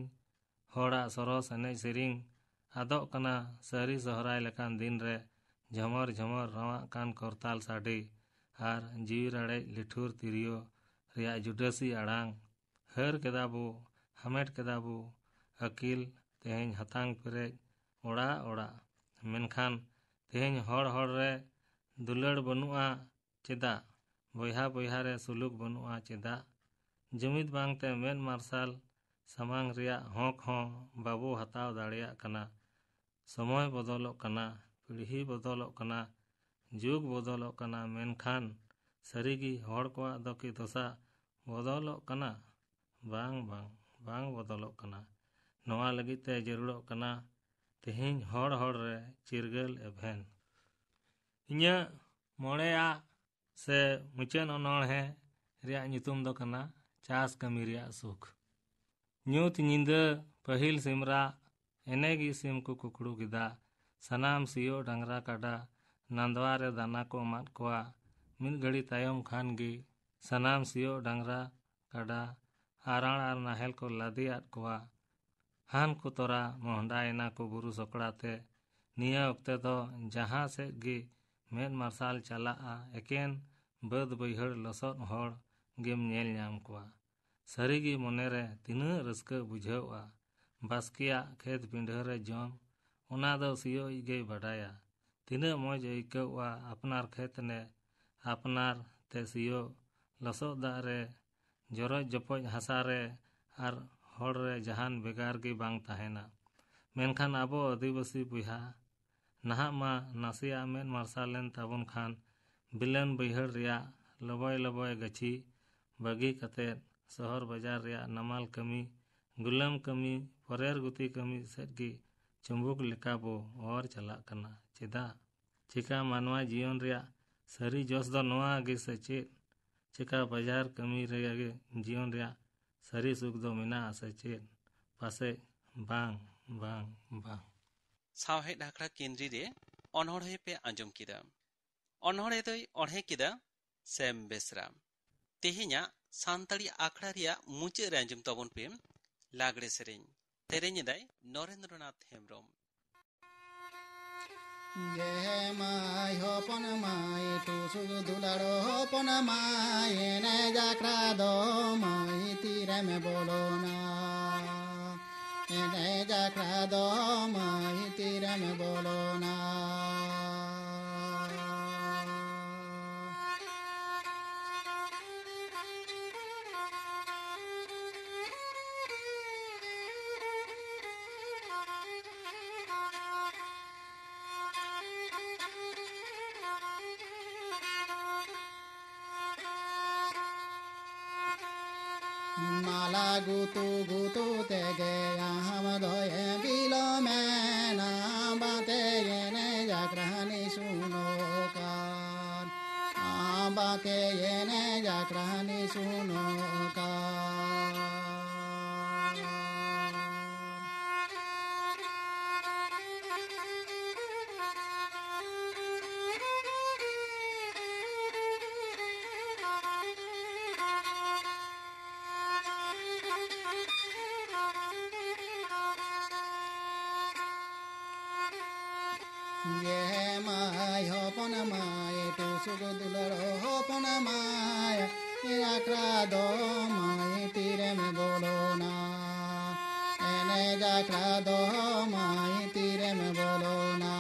ᱦᱚᱲᱟᱜ ᱥᱚᱨᱚᱥ ᱮᱱᱮᱡ ᱥᱮᱨᱮᱧ, ᱟᱫᱚᱜ ᱠᱟᱱᱟ ᱥᱟᱹᱨᱤ ᱥᱚᱦᱨᱟᱭ ᱞᱮᱠᱟᱱ ᱫᱤᱱ ᱨᱮ ᱡᱷᱚᱢᱚᱨ ᱡᱷᱚᱢᱚᱨ ᱨᱟᱣᱟᱜ ᱠᱟᱱ ᱠᱚᱨᱛᱟᱞ ᱥᱟᱰᱮ ᱟᱨ ᱡᱤᱣᱤ ᱨᱟᱲᱮᱡ ᱞᱤᱴᱷᱩᱨ ᱛᱤᱨᱭᱳ ᱨᱮᱭᱟᱜ ᱡᱩᱰᱟᱹᱥᱤ ᱟᱲᱟᱝ᱾ ᱦᱟᱹᱨ ᱠᱮᱫᱟ ᱵᱚ, ᱦᱟᱢᱮᱴ ᱠᱮᱫᱟ ᱵᱚ ᱟᱹᱠᱤᱞ, ᱛᱮᱦᱮᱧ ᱦᱟᱛᱟᱝ ᱯᱮᱨᱮᱡ ᱚᱲᱟᱜ ᱚᱲᱟᱜ᱾ ᱢᱮᱱᱠᱷᱟᱱ ᱛᱮᱦᱮᱧ ᱦᱚᱲ ᱦᱚᱲ ᱨᱮ ᱫᱩᱞᱟᱹᱲ ᱵᱟᱹᱱᱩᱜᱼᱟ ᱪᱮᱫᱟᱜ? ᱵᱚᱭᱦᱟ ᱵᱚᱭᱦᱟ ᱨᱮ ᱥᱩᱞᱩᱠ ᱵᱟᱹᱱᱩᱜᱼᱟ ᱪᱮᱫᱟᱜ? ᱡᱩᱢᱤᱫ ᱵᱟᱝᱛᱮ ᱢᱮᱫ ᱢᱟᱨᱥᱟᱞ ᱥᱟᱢᱟᱝ ᱨᱮᱭᱟᱜ ᱦᱚᱸᱠ ᱦᱚᱸ ᱵᱟᱵᱚ ᱦᱟᱛᱟᱣ ᱫᱟᱲᱮᱭᱟᱜ ᱠᱟᱱᱟ᱾ ᱥᱚᱢᱚᱭ ᱵᱚᱫᱚᱞᱚᱜ ᱠᱟᱱᱟ, ᱯᱤᱲᱦᱤ ᱵᱚᱫᱚᱞᱚᱜ ᱠᱟᱱᱟ, ᱡᱩᱜᱽ ᱵᱚᱫᱚᱞᱚᱜ ᱠᱟᱱᱟ, ᱢᱮᱱᱠᱷᱟᱱ ᱥᱟᱹᱨᱤᱜᱮ ᱦᱚᱲ ᱠᱚᱣᱟᱜ ᱫᱚ ᱠᱤ ᱫᱚᱥᱟ ᱵᱚᱫᱚᱞᱚᱜ ᱠᱟᱱᱟ? ᱵᱟᱝ, ᱵᱟᱝ, ᱵᱟᱝ ᱵᱚᱫᱚᱞᱚᱜ ᱠᱟᱱᱟ᱾ ᱱᱚᱣᱟ ᱞᱟᱹᱜᱤᱫ ᱛᱮ ᱡᱟᱹᱨᱩᱲᱚᱜ ᱠᱟᱱᱟ ᱛᱮᱦᱮᱧ ᱦᱚᱲ ᱦᱚᱲ ᱨᱮ ᱪᱤᱨᱜᱟᱹᱞ ᱮᱵᱷᱮᱱ᱾ ᱤᱧᱟᱹᱜ ᱢᱚᱬᱮᱭᱟᱜ ᱥᱮ ᱢᱩᱪᱟᱹᱫ ᱚᱱᱚᱬᱦᱮ ᱨᱮᱭᱟᱜ ᱧᱩᱛᱩᱢ ᱫᱚ ᱠᱟᱱᱟ ᱪᱟᱥ ᱠᱟᱹᱢᱤ ᱨᱮᱭᱟᱜ ᱥᱩᱠ᱾ ᱧᱩᱛ ᱧᱤᱫᱟᱹ ᱯᱟᱹᱦᱤᱞ ᱥᱤᱢᱨᱟᱜ ᱮᱱᱮ ᱜᱮ ᱥᱤᱢ ᱠᱚ ᱠᱩᱠᱲᱩ ᱠᱮᱫᱟ᱾ ᱥᱟᱱᱟᱢ ᱥᱤᱭᱳᱜ ᱰᱟᱝᱨᱟ ᱠᱟᱰᱟ ᱱᱟᱸᱫᱣᱟ ᱨᱮ ᱫᱟᱱᱟ ᱠᱚ ᱮᱢᱟᱫ ᱠᱚᱣᱟ᱾ ᱢᱤᱫ ᱜᱷᱟᱹᱲᱤ ᱛᱟᱭᱚᱢ ᱠᱷᱟᱱ ᱜᱮ ᱥᱟᱱᱟᱢ ᱥᱤᱭᱳᱜ ᱰᱟᱝᱨᱟ ᱠᱟᱰᱟ ᱟᱨᱟᱬ ᱟᱨ ᱱᱟᱦᱮᱞ ᱠᱚ ᱞᱟᱫᱮᱭᱟᱫ ᱠᱚᱣᱟ᱾ ᱦᱟᱱ ᱠᱚ ᱛᱚᱨᱟ ᱢᱚᱦᱰᱟᱭᱮᱱᱟ ᱠᱚ ᱵᱩᱨᱩ ᱥᱚᱠᱲᱟ ᱛᱮ᱾ ᱱᱤᱭᱟᱹ ᱚᱠᱛᱮ ᱫᱚ ᱡᱟᱦᱟᱸ ᱥᱮᱫ ᱜᱮ ᱢᱮᱫ ᱢᱟᱨᱥᱟᱞ ᱪᱟᱞᱟᱜᱼᱟ, ᱮᱠᱮᱱ ᱵᱟᱹᱫᱽ ᱵᱟᱹᱭᱦᱟᱹᱲ ᱞᱚᱥᱚᱫ ᱦᱚᱲ ᱜᱮᱢ ᱧᱮᱞ ᱧᱟᱢ ᱠᱚᱣᱟ᱾ ᱥᱟᱹᱨᱤᱜᱮ ᱢᱚᱱᱮᱨᱮ ᱛᱤᱱᱟᱹᱜ ᱨᱟᱹᱥᱠᱟᱹ ᱵᱩᱡᱷᱟᱹᱣᱜᱼᱟ᱾ ᱵᱟᱥᱠᱮᱭᱟᱜ ᱠᱷᱮᱛ ᱯᱤᱸᱰᱷᱟᱹ ᱨᱮ ᱡᱚᱢ, ᱚᱱᱟ ᱫᱚ ᱥᱤᱭᱳᱜ ᱤᱡ ᱜᱮᱭ ᱵᱟᱰᱟᱭᱟ᱾ ᱛᱤᱱᱟᱹᱜ ᱢᱚᱡᱽ ᱟᱹᱭᱠᱟᱹᱣᱜᱼᱟ ᱟᱯᱱᱟᱨ ᱠᱷᱮᱛ ᱨᱮ ᱟᱯᱱᱟᱨ ᱛᱮ ᱥᱤᱭᱳᱜ, ᱞᱚᱥᱚᱫ ᱫᱟᱜ ᱨᱮ ᱡᱚᱨᱚᱡ ᱡᱚᱯᱚᱡ ᱦᱟᱥᱟ ᱨᱮ ᱟᱨ ᱦᱚᱲ ᱨᱮ ᱡᱟᱦᱟᱱ ᱵᱷᱮᱜᱟᱨ ᱜᱮ ᱵᱟᱝ ᱛᱟᱦᱮᱱᱟ᱾ ᱢᱮᱱᱠᱷᱟᱱ ᱟᱵᱚ ᱟᱹᱫᱤᱵᱟᱹᱥᱤ ᱵᱚᱭᱦᱟ, ᱱᱟᱦᱟᱜ ᱢᱟ ᱱᱟᱥᱮᱭᱟᱜ ᱢᱮᱫ ᱢᱟᱨᱥᱟᱞ ᱞᱮᱱ ᱛᱟᱵᱚᱱ ᱠᱷᱟᱱ ᱵᱤᱞᱟᱹᱱ ᱵᱟᱹᱭᱦᱟᱹᱲ ᱨᱮᱭᱟᱜ ᱞᱚᱵᱚᱭ ᱞᱚᱵᱚᱭ ᱜᱟᱹᱪᱷᱤ ᱵᱟᱹᱜᱤ ᱠᱟᱛᱮᱫ ᱥᱚᱦᱚᱨ ᱵᱟᱡᱟᱨ ᱨᱮᱭᱟᱜ ᱱᱟᱢᱟᱞ ᱠᱟᱹᱢᱤ, ᱜᱩᱞᱟᱹᱢ ᱠᱟᱹᱢᱤ, ᱯᱚᱨᱮᱨ ᱜᱩᱛᱤ ᱠᱟᱹᱢᱤ ᱥᱮᱫ ᱜᱮ ᱪᱩᱢᱵᱩᱠ ᱞᱮᱠᱟ ᱵᱚ ᱚᱨ ᱪᱟᱞᱟᱜ ᱠᱟᱱᱟ᱾ ᱪᱮᱫᱟᱜ? ᱪᱮᱠᱟ ᱢᱟᱱᱣᱟ ᱡᱤᱭᱚᱱ ᱨᱮᱭᱟᱜ ᱥᱟᱹᱨᱤ ᱡᱚᱥ ᱫᱚ ᱱᱚᱣᱟ ᱜᱮ ᱥᱮ ᱪᱮᱫ? ᱪᱮᱠᱟ ᱵᱟᱡᱟᱨ ᱠᱟᱹᱢᱤ ᱨᱮᱭᱟᱜ ᱜᱮ ᱡᱤᱭᱚᱱ ᱨᱮᱭᱟᱜ ᱥᱟᱹᱨᱤ ᱥᱩᱠ ᱫᱚ ᱢᱮᱱᱟᱜᱼᱟ ᱥᱮ ᱪᱮᱫ? ᱯᱟᱥᱮᱡ ᱵᱟᱝ, ᱵᱟᱝ, ᱵᱟᱝ᱾ ᱥᱟᱶᱦᱮᱫ ᱟᱠᱷᱲᱟ ᱠᱮᱱᱫᱽᱨᱤ ᱨᱮ ᱚᱱᱚᱬᱦᱮ ᱯᱮ ᱟᱸᱡᱚᱢ ᱠᱮᱫᱟ᱾ ᱚᱱᱚᱬᱦᱮ ᱫᱚᱭ ᱚᱬᱦᱮ ᱠᱮᱫᱟ ᱥᱮᱢ ᱵᱮᱥᱨᱟ᱾ ᱛᱮᱦᱮᱧᱟᱜ ᱥᱟᱱᱛᱟᱲᱤ ᱟᱠᱷᱲᱟ ᱨᱮᱭᱟᱜ ᱢᱩᱪᱟᱹᱫ ᱨᱮ ᱟᱸᱡᱚᱢ ᱛᱟᱵᱚᱱ ᱯᱮ ᱞᱟᱜᱽᱲᱮ ᱥᱮᱨᱮᱧ᱾ ᱥᱮᱨᱮᱧ ᱮᱫᱟᱭ ᱱᱚᱨᱮᱱᱫᱨᱚᱱᱟᱛᱷ ᱦᱮᱢᱵᱨᱚᱢ᱾ ᱮ ᱢᱟᱹᱭ ᱦᱚᱯᱚᱱ ᱢᱟᱹᱭ, ᱴᱩᱥᱩ ᱫᱩᱞᱟᱹᱲ ᱦᱚᱯᱚᱱ ᱢᱟᱹᱭ, ᱮᱱᱮᱡ ᱟᱠᱷᱲᱟ ᱫᱚ ᱢᱟᱹᱭ ᱛᱤᱨᱮᱢ ᱵᱚᱞᱚᱱᱟ? ᱮᱱᱮᱡ ᱟᱠᱷᱲᱟ ᱫᱚ ᱢᱟᱹᱭ ᱛᱤᱨᱮᱢ ᱵᱚᱞᱚᱱᱟ? ᱢᱟᱞᱟ ᱜᱩᱛᱩ ᱜᱩᱛᱩ ᱛᱮᱜᱮ ᱟᱢ ᱥᱩᱱᱚᱠᱟ᱾ ᱡᱮ ᱢᱟᱭ ᱦᱚᱯᱚᱱ ᱢᱟᱭ, ᱴᱩᱥᱩᱠ ᱫᱩᱞᱟᱹᱲ ᱦᱚᱯᱚᱱ ᱢᱟᱭ, ᱟᱠᱷᱲᱟ ᱫᱚ ᱢᱟᱭ ᱛᱤᱨᱮᱢ ᱵᱚᱞᱚᱱᱟ? ᱮᱱᱮᱡ ᱟᱠᱷᱲᱟ ᱫᱚ ᱢᱟᱭ ᱛᱤᱨᱮᱢ ᱵᱚᱞᱚᱱᱟ?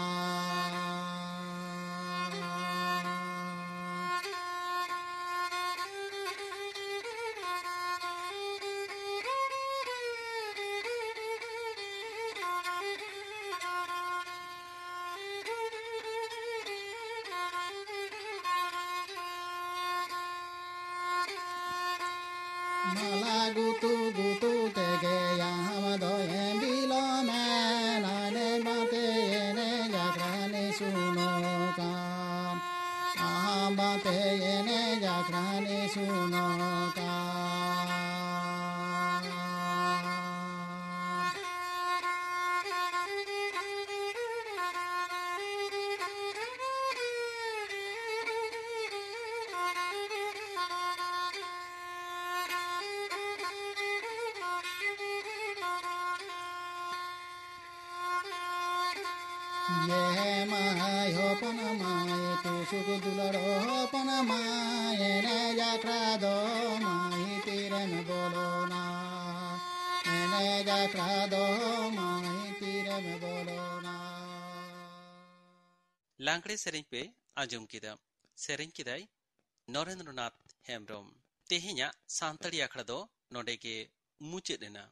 ᱢᱟᱞᱟ ᱜᱩᱛᱩ ᱜᱩᱛᱩ ᱛᱮᱜᱮ ᱟᱢ ᱫᱚᱭ ᱵᱤᱞᱚᱢᱮᱱᱟ, ᱮᱱᱮᱡ ᱵᱟᱛᱮ ᱮᱱᱮᱡ ᱟᱠᱷᱲᱟ ᱱᱤᱥᱩᱱ ᱱᱚᱠᱟ᱾ ᱟᱢ ᱵᱟᱛᱮ ᱮᱱᱮᱡ ᱟᱠᱷᱲᱟ ᱱᱤᱥᱩᱱ ᱱᱚᱠᱟ᱾ ᱡᱮ ᱢᱟᱭ ᱦᱚᱯᱚᱱ ᱢᱟᱭ, ᱴᱩᱥᱩᱠ ᱫᱩᱞᱟᱹᱲ ᱦᱚᱯᱚᱱ ᱢᱟᱭ, ᱮᱱᱮᱡ ᱟᱠᱷᱲᱟ ᱫᱚ ᱢᱟᱭ ᱛᱤᱨᱮᱢ ᱵᱚᱞᱚᱱᱟ? ᱮᱱᱮᱡ ᱟᱠᱷᱲᱟ ᱫᱚ ᱢᱟᱭ ᱛᱤᱨᱮᱢ ᱵᱚᱞᱚᱱᱟ? ᱞᱟᱜᱽᱲᱮ ᱥᱮᱨᱮᱧ ᱯᱮ ᱟᱸᱡᱚᱢ ᱠᱮᱫᱟ᱾ ᱥᱮᱨᱮᱧ ᱠᱮᱫᱟᱭ ᱱᱚᱨᱮᱱᱫᱨᱚᱱᱟᱛᱷ ᱦᱮᱢᱵᱽᱨᱚᱢ᱾ ᱛᱮᱦᱮᱧᱟᱜ ᱥᱟᱱᱛᱟᱲᱤ ᱟᱠᱷᱲᱟ ᱫᱚ ᱱᱚᱰᱮ ᱜᱮ ᱢᱩᱪᱟᱹᱫ ᱮᱱᱟ᱾